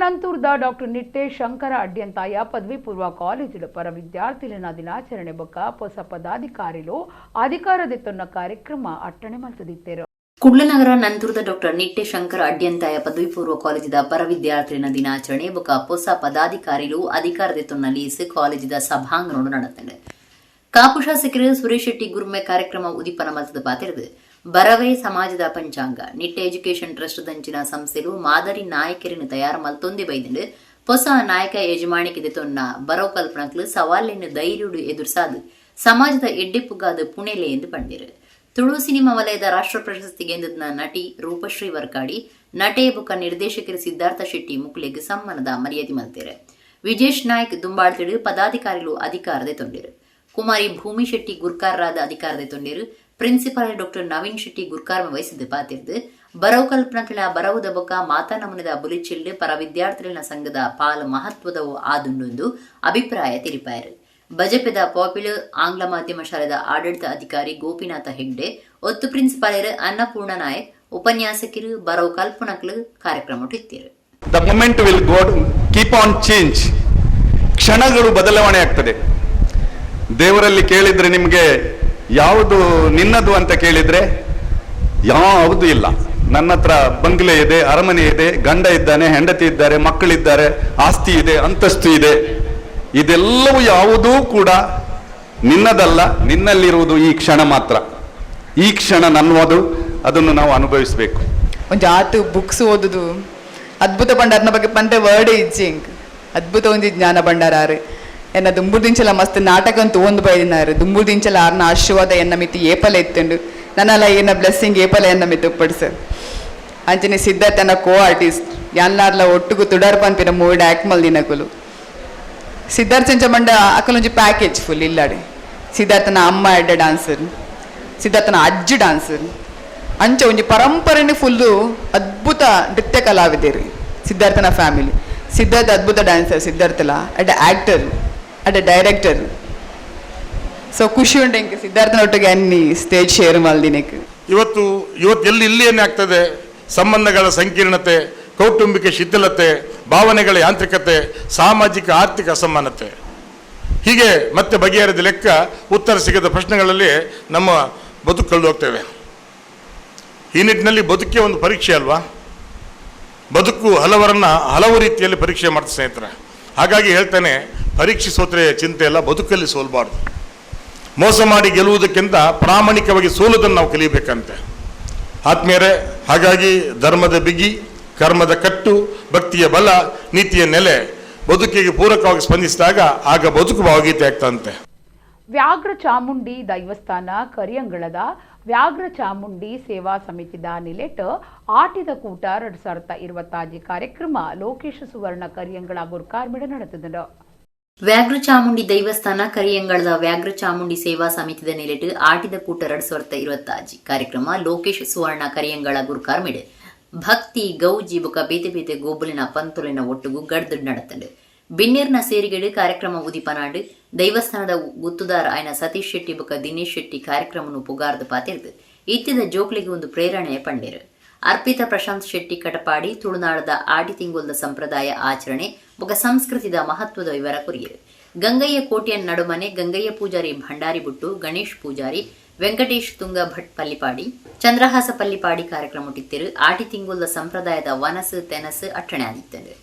Speaker 1: ನಂತೂರ್ದ ಡಾಕ್ಟರ್ ನಿಟ್ಟೆ ಶಂಕರ ಅಡ್ಯಂತಾಯ ಪದವಿ ಪೂರ್ವ ಕಾಲೇಜಿನ ಪರ ವಿದ್ಯಾರ್ಥಿಲಿನ ದಿನಾಚರಣೆ ಬೊಕ್ಕ ಹೊಸ ಪದಾಧಿಕಾರಿಲು ಅಧಿಕಾರದೆತ್ತೊನ್ನ ಕಾರ್ಯಕ್ರಮ ಅಟ್ಟಣೆ ಮಲ್ತದಿತ್ತೇರು.
Speaker 15: ಕುಡ್ಲನಗರ ನಂತೂರ್ದ ಡಾಕ್ಟರ್ ನಿಟ್ಟೆ ಶಂಕರ ಅಡ್ಯಂತಾಯ ಪದವಿ ಪೂರ್ವ ಕಾಲೇಜಿದ ಪರ ವಿದ್ಯಾರ್ಥಿನ ದಿನಾಚರಣೆ ಬೊಕ್ಕ ಹೊಸ ಪದಾಧಿಕಾರಿಲು ಅಧಿಕಾರದೆತ್ತೊನ್ನ ಲೀಸ್ ಕಾಲೇಜಿದ ಸಭಾಂಗಣೋಡು ನಡೆತಂಡು. ಕಾಪು ಶಾಸಕರು ಸುರೇಶ್ ಶೆಟ್ಟಿ ಗುರ್ಮೆ ಕಾರ್ಯಕ್ರಮ ಉದಿಪನ ಮಲ್ತದ ಪಾತಿರದು ಬರವೇ ಸಮಾಜದ ಪಂಚಾಂಗ ನಿಟ್ಟೆ ಎಜುಕೇಷನ್ ಟ್ರಸ್ಟ್ ದಂಚಿನ ಸಂಸ್ಥೆಲು ಮಾದರಿ ನಾಯಕರನ್ನು ತಯಾರು ಮಲ್ತೊಂದೆ ಬೈದಂಡು. ಹೊಸ ನಾಯಕ ಯಜಮಾನಿಕೆ ತೊನ್ನ ಬರವ್ ಕಲ್ಪನಕ್ಲು ಸವಾಲಿನ ಧೈರ್ಯುಡು ಎದುರ್ಸಾದು ಸಮಾಜದ ಎಡ್ಡೆಪ್ಪುಗಾದ ಪುಣೆಲೆ ಎಂದು ಪಂಡಿರು. ತುಳು ಸಿನಿಮಾ ವಲಯದ ರಾಷ್ಟ್ರ ಪ್ರಶಸ್ತಿ ಗೆಂದದ ನಟಿ ರೂಪಶ್ರೀ ವರ್ಕಾಡಿ, ನಟೆ ಬೊಕ್ಕ ನಿರ್ದೇಶಕರು ಸಿದ್ಧಾರ್ಥ ಶೆಟ್ಟಿ ಮುಕ್ಲೆಗ್ ಸಮ್ಮಾನದ ಮರ್ಯಾದೆ ಮಲ್ತೇರು. ವಿಜೇಶ್ ನಾಯ್ಕ್ ದುಂಬಾಳ್ತಿಡು ಪದಾಧಿಕಾರಿಗಳು ಅಧಿಕಾರದೆ ತೊಂಡಿರು. ಕುಮಾರಿ ಭೂಮಿ ಶೆಟ್ಟಿ ಗುರ್ಕಾರರಾದ ಅಧಿಕಾರದೆ ತೊಂಡಿರು. ಪ್ರಿನ್ಸಿಪಾಲ್ ಡಾಕ್ಟರ್ ನವೀನ್ ಶೆಟ್ಟಿ ಗುರ್ಕಾರ್ಮ ವಹಿಸಿದ್ದು ಪಾತಿರ್ದು ಬರವು ಕಲ್ಪನಕಳ ಬರವುದ ಬೊಕ್ಕ ಮಾತಾ ನಮೂನೆದ ಬುಲಿಚಿಲ್ಲು ಪರ ವಿದ್ಯಾರ್ಥಿಗಳ ಸಂಘದ ಪಾಲ್ ಮಹತ್ವದವು ಆದುಂಡು ಅಭಿಪ್ರಾಯ ತಿಳಿಪಾಯರು. ಬಜಪೆದ ಪಾಪ್ಯುಲರ್ ಆಂಗ್ಲ ಮಾಧ್ಯಮ ಶಾಲೆದ ಆಡಳಿತ ಅಧಿಕಾರಿ ಗೋಪಿನಾಥ ಹೆಗ್ಡೆ, ಒತ್ತು ಪ್ರಿನ್ಸಿಪಾಲರು ಅನ್ನಪೂರ್ಣ ನಾಯಕ್, ಉಪನ್ಯಾಸಕರು ಬರವು ಕಲ್ಪನಕಲು ಕಾರ್ಯಕ್ರಮ ಇತ್ತಿರು.
Speaker 16: The moment will go keep on change. ಕ್ಷಣಗಳು ಬದಲಾವಣೆ ಆಗ್ತದೆ. ದೇವರಲ್ಲಿ ಕೇಳಿದ್ರೆ ನಿಮಗೆ ಯಾವುದು ನಿನ್ನದು ಅಂತ ಕೇಳಿದ್ರೆ ಯಾವುದು ಇಲ್ಲ. ನನ್ನ ಹತ್ರ ಬಂಗ್ಲೆ ಇದೆ, ಅರಮನೆ ಇದೆ, ಗಂಡ ಇದ್ದಾನೆ, ಹೆಂಡತಿ ಇದ್ದಾರೆ, ಮಕ್ಕಳಿದ್ದಾರೆ, ಆಸ್ತಿ ಇದೆ, ಅಂತಸ್ತು ಇದೆ, ಇದೆಲ್ಲವೂ ಯಾವುದೂ ಕೂಡ ನಿನ್ನದಲ್ಲ. ನಿನ್ನಲ್ಲಿರುವುದು ಈ ಕ್ಷಣ ಮಾತ್ರ. ಈ ಕ್ಷಣ ನನ್ನುವುದು, ಅದನ್ನು ನಾವು ಅನುಭವಿಸಬೇಕು.
Speaker 17: ಒಂಜಿ ಆತು ಬುಕ್ಸ್ ಓದುದು ಅದ್ಭುತ ಭಂಡಾರನ ಬಗ್ಗೆ ಪಂತೆ ವರ್ಡ್ ಇಜ್ಜಿ ಇಂಕ್. ಅದ್ಭುತ ಒಂಜಿ ಜ್ಞಾನ ಭಂಡಾರಾರು. ಎನ್ನ ದುಂಬುದಿಂಚಲ ಮಸ್ತ್ ನಾಟಕ ಅಂತೂ ಒಂದು ಬೈದಿನಾರು. ದುಂಬುದಿಂಚಲ ಆರ್ನ ಆಶೀರ್ವಾದ ಎನ್ನ ಮಿತಿ ಏಪಲ ಎತ್ತುಂಡು. ನನ್ನಲ್ಲ ಏನ ಬ್ಲೆಸ್ಸಿಂಗ್ ಏಪಲ ಎನ್ನ ಮಿತಿ ಉಪ್ಪಡ್ಸ. ಅಂಚನೆ ಸಿದ್ಧಾರ್ಥನ ಕೋ ಆರ್ಟಿಸ್ಟ್ ಯಾನ್ಲಾರ್ಲ ಒಟ್ಟುಗು ತುಡರ್ ಪನ್ಪಿನ ಮೂವಿಡ್ ಆ್ಯಕ್ಟ್ ಮಲ್ದಿನಕುಲು. ಸಿದ್ಧಾರ್ಥ ಮಂಡ ಅಕಲೊಂಜಿ ಪ್ಯಾಕೇಜ್ ಫುಲ್ ಇಲ್ಲಾಡೆ. ಸಿದ್ಧಾರ್ಥನ ಅಮ್ಮ ಎಡ್ಡೆ ಡಾನ್ಸರ್, ಸಿದ್ಧಾರ್ಥನ ಅಜ್ಜಿ ಡಾನ್ಸರ್, ಅಂಚ ಒಂಜಿ ಪರಂಪರೆನೆ ಫುಲ್ಲು ಅದ್ಭುತ ನೃತ್ಯ ಕಲಾವಿದರು ಸಿದ್ಧಾರ್ಥನ ಫ್ಯಾಮಿಲಿ. ಸಿದ್ಧಾರ್ಥ ಅದ್ಭುತ ಡ್ಯಾನ್ಸರ್, ಸಿದ್ಧಾರ್ಥಲ ಅಡ್ಡ ಆ್ಯಕ್ಟರ್, ಅಡ್ಡ ಡೈರೆಕ್ಟರ್. ಸೊ ಖುಷಿ ಉಂಟು ಎಂಕ್ ಸಿದ್ಧಾರ್ಥನ ಒಟ್ಟಿಗೆ ಅನ್ನಿ ಸ್ಟೇಜ್ ಶೇರ್ ಮಲ್ದಿನಕ್ಕೆ.
Speaker 7: ಇವತ್ತು ಇವತ್ತು ಎಲ್ಲಿ ಇಲ್ಲಿ ಏನೇ ಆಗ್ತದೆ? ಸಂಬಂಧಗಳ ಸಂಕೀರ್ಣತೆ, ಕೌಟುಂಬಿಕ ಶಿಥಿಲತೆ, ಭಾವನೆಗಳ ಯಾಂತ್ರಿಕತೆ, ಸಾಮಾಜಿಕ ಆರ್ಥಿಕ ಅಸಮಾನತೆ, ಹೀಗೆ ಮತ್ತೆ ಬಗೆಹರಿದ ಲೆಕ್ಕ ಉತ್ತರ ಸಿಗದ ಪ್ರಶ್ನೆಗಳಲ್ಲಿ ನಮ್ಮ ಬದುಕು ಕಳೆದು ಹೋಗ್ತೇವೆ. ಈ ನಿಟ್ಟಿನಲ್ಲಿ ಬದುಕೇ ಒಂದು ಪರೀಕ್ಷೆ ಅಲ್ವಾ? ಬದುಕು ಹಲವರನ್ನ ಹಲವು ರೀತಿಯಲ್ಲಿ ಪರೀಕ್ಷೆ ಮಾಡ್ತಾರೆ ಸ್ನೇಹಿತರೆ. ಹಾಗಾಗಿ ಹೇಳ್ತೇನೆ, ಪರೀಕ್ಷೆ ಸೋತ್ರೆ ಚಿಂತೆ ಇಲ್ಲ, ಬದುಕಲ್ಲಿ ಸೋಲ್ಬಾರ್ದು. ಮೋಸ ಮಾಡಿ ಗೆಲ್ಲುವುದಕ್ಕಿಂತ ಪ್ರಾಮಾಣಿಕವಾಗಿ ಸೋಲುವುದನ್ನು ನಾವು ಕಲಿಯಬೇಕಂತೆ ಆತ್ಮೀಯರೇ. ಹಾಗಾಗಿ ಧರ್ಮದ ಬಿಗಿ, ಕರ್ಮದ ಕಟ್ಟು, ಭಕ್ತಿಯ ಬಲ, ನೀತಿಯ ನೆಲೆ ಬದುಕಿಗೆ ಪೂರಕವಾಗಿ ಸ್ಪಂದಿಸಿದಾಗ ಆಗ ಬದುಕು ಭಾವಗೀತೆ ಆಗ್ತಂತೆ.
Speaker 1: ವ್ಯಾಘ್ರ ಚಾಮುಂಡಿ ದೈವಸ್ಥಾನ ಕರಿಯಂಗಳದ ವ್ಯಾಘ್ರ ಚಾಮುಂಡಿ ಸೇವಾ ಸಮಿತಿದ ನಿಲೆಟ್ ಆಟಿದ ಕೂಟ 2026 ಕಾರ್ಯಕ್ರಮ ಲೋಕೇಶ್ ಸುವರ್ಣ ಕರಿಯಂಗಳ ಗುರ್ಕಾರ್ಮಿಡ ನಡೆತದ.
Speaker 15: ವ್ಯಾಘ್ರ ಚಾಮುಂಡಿ ದೈವಸ್ಥಾನ ಕರಿಯಂಗಳದ ವ್ಯಾಘ್ರ ಚಾಮುಂಡಿ ಸೇವಾ ಸಮಿತಿದ ನೆಲೆಟ್ ಆಟಿದ ಕೂಟ 2026 ಕಾರ್ಯಕ್ರಮ ಲೋಕೇಶ್ ಸುವರ್ಣ ಕರಿಯಂಗಳ ಗುರ್ಕಾರ್ಮಿಡ್ ಭಕ್ತಿ ಗೌಜಿ ಬುಕ ಬೇತೆ ಬೇತೆ ಗೋಬುಲಿನ ಪಂತುಲಿನ ಒಟ್ಟುಗು ಗಡ್ದು ನಡತಂಡು. ಬಿನ್ನೇರ್ನ ಸೇರಿಗೆಡು ಕಾರ್ಯಕ್ರಮ ಉದಿಪನಾಡು. ದೈವಸ್ಥಾನದ ಗುತ್ತುದಾರ ಆಯ್ನ ಸತೀಶ್ ಶೆಟ್ಟಿ ಬುಕ ದಿನೇಶ್ ಶೆಟ್ಟಿ ಕಾರ್ಯಕ್ರಮನು ಪುಗಾರ್ದು ಪಾತಿರ್ದು ಇತ್ತಿದ ಜೋಕ್ಲಿಗೆ ಒಂದು ಪ್ರೇರಣೆ ಪಂಡೇರು. ಅರ್ಪಿತ ಪ್ರಶಾಂತ್ ಶೆಟ್ಟಿ ಕಟಪಾಡಿ ತುಳುನಾಡದ ಆಡಿ ತಿಂಗೊಲ್ದ ಸಂಪ್ರದಾಯ ಆಚರಣೆ ಬೊಕ ಸಂಸ್ಕೃತಿದ ಮಹತ್ವದ ವಿವರ ಕೊರಿಯರು. ಗಂಗಯ್ಯ ಕೋಟ್ಯನ್ ನಡುಮನೆ, ಗಂಗಯ್ಯ ಪೂಜಾರಿ ಭಂಡಾರಿ ಬುಟ್ಟು, ಗಣೇಶ್ ಪೂಜಾರಿ, ವೆಂಕಟೇಶ್ ತುಂಗ ಭಟ್ ಪಲ್ಲಿಪಾಡಿ, ಚಂದ್ರಹಾಸ ಪಲ್ಲಿಪಾಡಿ ಕಾರ್ಯಕ್ರಮ ಇಟ್ಟಿರು. ಆಟಿ ತಿಂಗೊಲ್ದ ಸಂಪ್ರದಾಯದ ವನಸು ತೆನಸು ಅಟ್ಟಣೆ ಆದಿತ್ತಂಡು.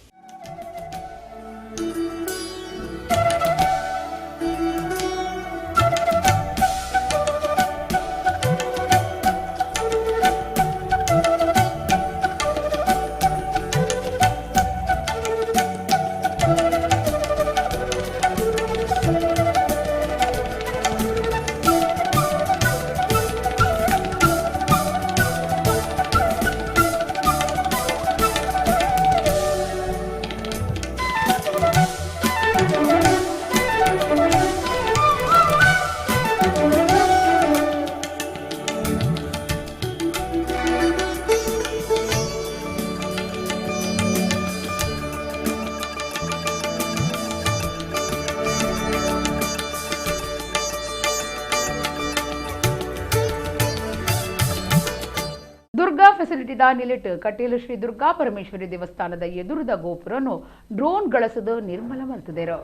Speaker 1: ಫೆಸಿಲಿಟಿದ ನಿಲೆಟ್ ಕಟೀಲು ಶ್ರೀ ದುರ್ಗಾ ಪರಮೇಶ್ವರಿ ದೇವಸ್ಥಾನದ ಎದುರುದ ಗೋಪುರನು ಡ್ರೋನ್ ಗಳಸದು ನಿರ್ಮಲ ಮಲ್ತುದೆರು.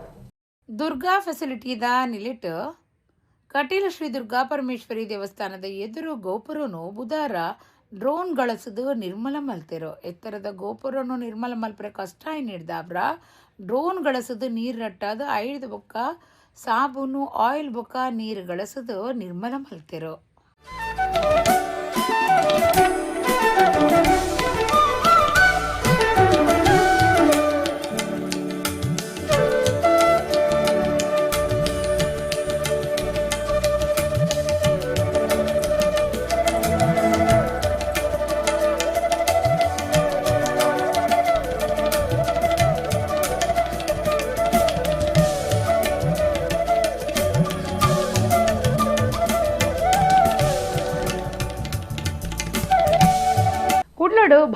Speaker 1: ದುರ್ಗಾ ಫೆಸಿಲಿಟಿದ ನಿಲೆಟ್ ಕಟೀಲು ಶ್ರೀ ದುರ್ಗಾ ಪರಮೇಶ್ವರಿ ದೇವಸ್ಥಾನದ ಎದುರು ಗೋಪುರನು ಬುಧಾರ ಡ್ರೋನ್ ಗಳಸದು ನಿರ್ಮಲ ಮಲ್ತೆರು. ಎತ್ತರದ ಗೋಪುರನು ನಿರ್ಮಲ ಮಲ್ಪರೆ ಕಷ್ಟ ನೀಡ್ದಾಬ್ರ ಡ್ರೋನ್ ಗಳಸದು ನೀರು ರಟ್ಟಾದ 5 ಬೊಕ್ಕ ಸಾಬೂನು ಆಯಿಲ್ ಬೊಕ್ಕ ನೀರು ಗಳಸದು ನಿರ್ಮಲ ಮಲ್ತೆರು.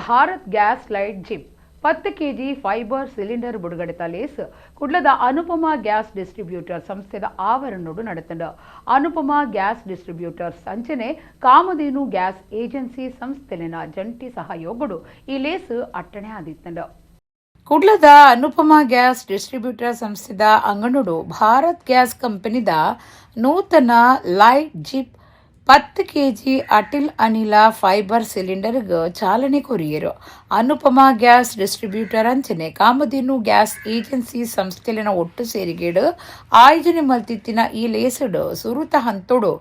Speaker 1: ಭಾರತ್ ಗ್ಯಾಸ್ ಲೈಟ್ ಜಿಪ್ 10 ಕೆಜಿ ಫೈಬರ್ ಸಿಲಿಂಡರ್ ಬಿಡುಗಡೆ ತಲೇಸ್ ಕುಡ್ಲದ ಅನುಪಮ ಗ್ಯಾಸ್ ಡಿಸ್ಟ್ರಿಬ್ಯೂಟರ್ ಸಂಸ್ಥೆದ ಆವರಣೋಡು ನಡೆತಂಡು. ಅನುಪಮ ಗ್ಯಾಸ್ ಡಿಸ್ಟ್ರಿಬ್ಯೂಟರ್ಸ್ ಅಂಚನೆ ಕಾಮಧೇನು ಗ್ಯಾಸ್ ಏಜೆನ್ಸಿ ಸಂಸ್ಥೆಲಿನ ಜಂಟಿ ಸಹಯೋಗಡು ಈ ಲೇಸ್ ಅಟ್ಟಣೆ ಆದಿತ್ತಂಡು. ಕುಡ್ಲದ ಅನುಪಮ ಗ್ಯಾಸ್ ಡಿಸ್ಟ್ರಿಬ್ಯೂಟರ್ ಸಂಸ್ಥೆದ ಅಂಗಣೋಡು ಭಾರತ್ ಗ್ಯಾಸ್ ಕಂಪನಿದ ನೂತನ ಲೈಟ್ ಜಿಪ್ 10 ಕೆಜಿ ಅಟಿಲ್ ಅನಿಲ ಫೈಬರ್ ಸಿಲಿಂಡರ್ಗೆ ಚಾಲನೆ ಕೊರಿಯರು. ಅನುಪಮ ಗ್ಯಾಸ್ ಡಿಸ್ಟ್ರಿಬ್ಯೂಟರ್ ಅಂಚನೆ ಕಾಮಧೇನು ಗ್ಯಾಸ್ ಏಜೆನ್ಸಿ ಸಂಸ್ಥೆಲಿನ ಒಟ್ಟು ಸೇರಿಗೇಡು ಆಯೋಜನೆ ಮಲ್ತಿತ್ತಿನ ಈ ಲೇಸಡು ಸುರುತ ಹಂತೋಡು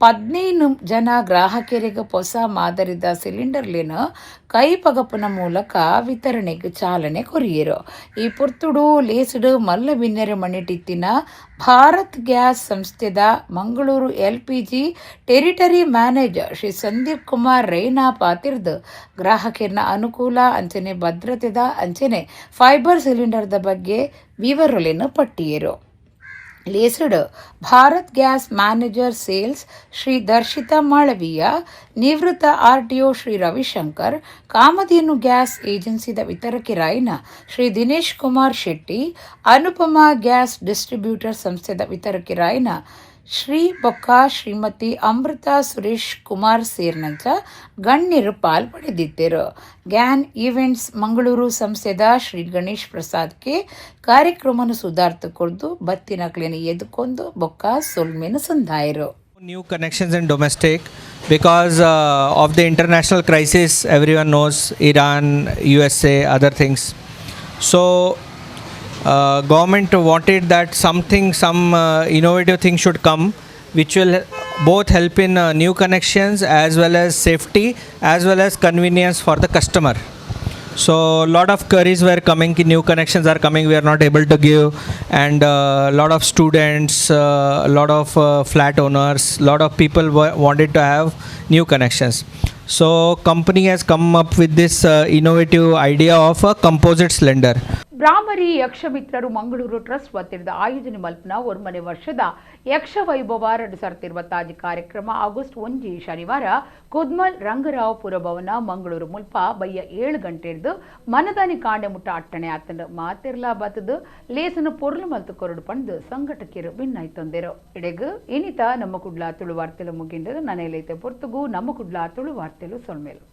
Speaker 1: 15 ಜನ ಗ್ರಾಹಕರಿಗೆ ಹೊಸ ಮಾದರಿದ ಸಿಲಿಂಡರ್ಲಿನ ಕೈ ಪಗಪುನ ಮೂಲಕ ವಿತರಣೆಗೆ ಚಾಲನೆ ಕೊರಿಯರು. ಈ ಪುರ್ತುಡು ಲೇಸಡು ಮಲ್ಲ ಬಿನ್ನೆರೆ ಮಣಿಟಿತ್ತಿನ ಭಾರತ್ ಗ್ಯಾಸ್ ಸಂಸ್ಥೆದ Mangaluru LPG territory manager Shri Sandeep Kumar Raina ಪಾತಿರ್ದು ಗ್ರಾಹಕರನ್ನ ಅನುಕೂಲ ಅಂಚನೆ ಭದ್ರತೆದ ಅಂಚನೆ ಫೈಬರ್ ಸಿಲಿಂಡರ್ದ ಬಗ್ಗೆ ವಿವರಲೆಯನ್ನು ಪಟ್ಟಿಯರು. ಲೇಸಡು Bharat gas manager sales Shri Darshita Malaviya, ನಿವೃತ್ತ ಆರ್ಟಿಒ ಶ್ರೀ ರವಿಶಂಕರ್, ಕಾಮಧೇನು ಗ್ಯಾಸ್ ಏಜೆನ್ಸಿದ ವಿತರಕಿರಾಯಿನ ಶ್ರೀ ದಿನೇಶ್ ಕುಮಾರ್ ಶೆಟ್ಟಿ, ಅನುಪಮ ಗ್ಯಾಸ್ ಡಿಸ್ಟ್ರಿಬ್ಯೂಟರ್ ಸಂಸ್ಥೆದ ವಿತರಕಿರಾಯಿನ ಶ್ರೀ ಬೊಕ್ಕ ಶ್ರೀಮತಿ ಅಮೃತ ಸುರೇಶ್ ಕುಮಾರ್ ಸೇರ್ನಂಚ ಗಣ್ಯರು ಪಾಲ್ ಪಡೆದಿದ್ದರು. ಗ್ಯಾನ್ ಈವೆಂಟ್ಸ್ ಮಂಗಳೂರು ಸಂಸ್ಥೆದ ಶ್ರೀ ಗಣೇಶ್ ಪ್ರಸಾದ್ ಕೆ ಕಾರ್ಯಕ್ರಮವನ್ನು ಸುಧಾರ್ತಕೊಂಡು ಬತ್ತಿನಕ್ಲೇನ ಎದ್ಕೊಂಡು ಬೊಕ್ಕ ಸೊಲ್ಮೆನು ಸಂದಾಯರು.
Speaker 18: New connections in domestic because of the international crisis, everyone knows Iran, USA, other things. So government wanted that something, some innovative thing should come which will both help in new connections as well as safety as well as convenience for the customer. So a lot of queries were coming, new connections are coming, we are not able to give, and a lot of students, a lot of flat owners, lot of people wanted to have new connections. So company has come up with this innovative idea of a composite cylinder.
Speaker 1: Bhramari ಯಕ್ಷಮಿತ್ರರು Mangaluru trust ವತಿಯಿಂದ ಆಯೋಜನೆ ಮಲ್ಪನ ಒರ್ಮನೆ ವರ್ಷದ ಯಕ್ಷವೈಭವ 2026 ಕಾರ್ಯಕ್ರಮ ಆಗಸ್ಟ್ 1 ಶನಿವಾರ ಕುದ್ಮಲ್ ರಂಗರಾವ್ ಪುರಭವನ ಮಂಗಳೂರು ಮುಲ್ಪ ಬಯ್ಯ 7 ಗಂಟೆರ್ದು ಮನದಾನಿ ಕಾಂಡೆ ಮುಟ್ಟ ಅಟ್ಟಣೆ ಆತಂಡು ಮಾತಿರ್ಲಾ ಬತ್ತದು ಲೇಸನು ಪೊರ್ಲು ಮಲ್ತು ಕೊರಡು ಪಂದು ಸಂಘಟಕಿರು ಭಿನ್ನಾಯ್ತೊಂದಿರು. ಇಡೆಗು ಇನಿತ ನಮ್ಮ ಕುಡ್ಲ ತುಳು ವಾರ್ತೆಲು ಮುಗಿಂಡು ನನೆಲೈತೆ ಪೊರ್ತುಗು ನಮ್ಮ ಕುಡ್ಲ ತುಳು ವಾರ್ತೆಲು ಸೊಲ್ಮೇಲು.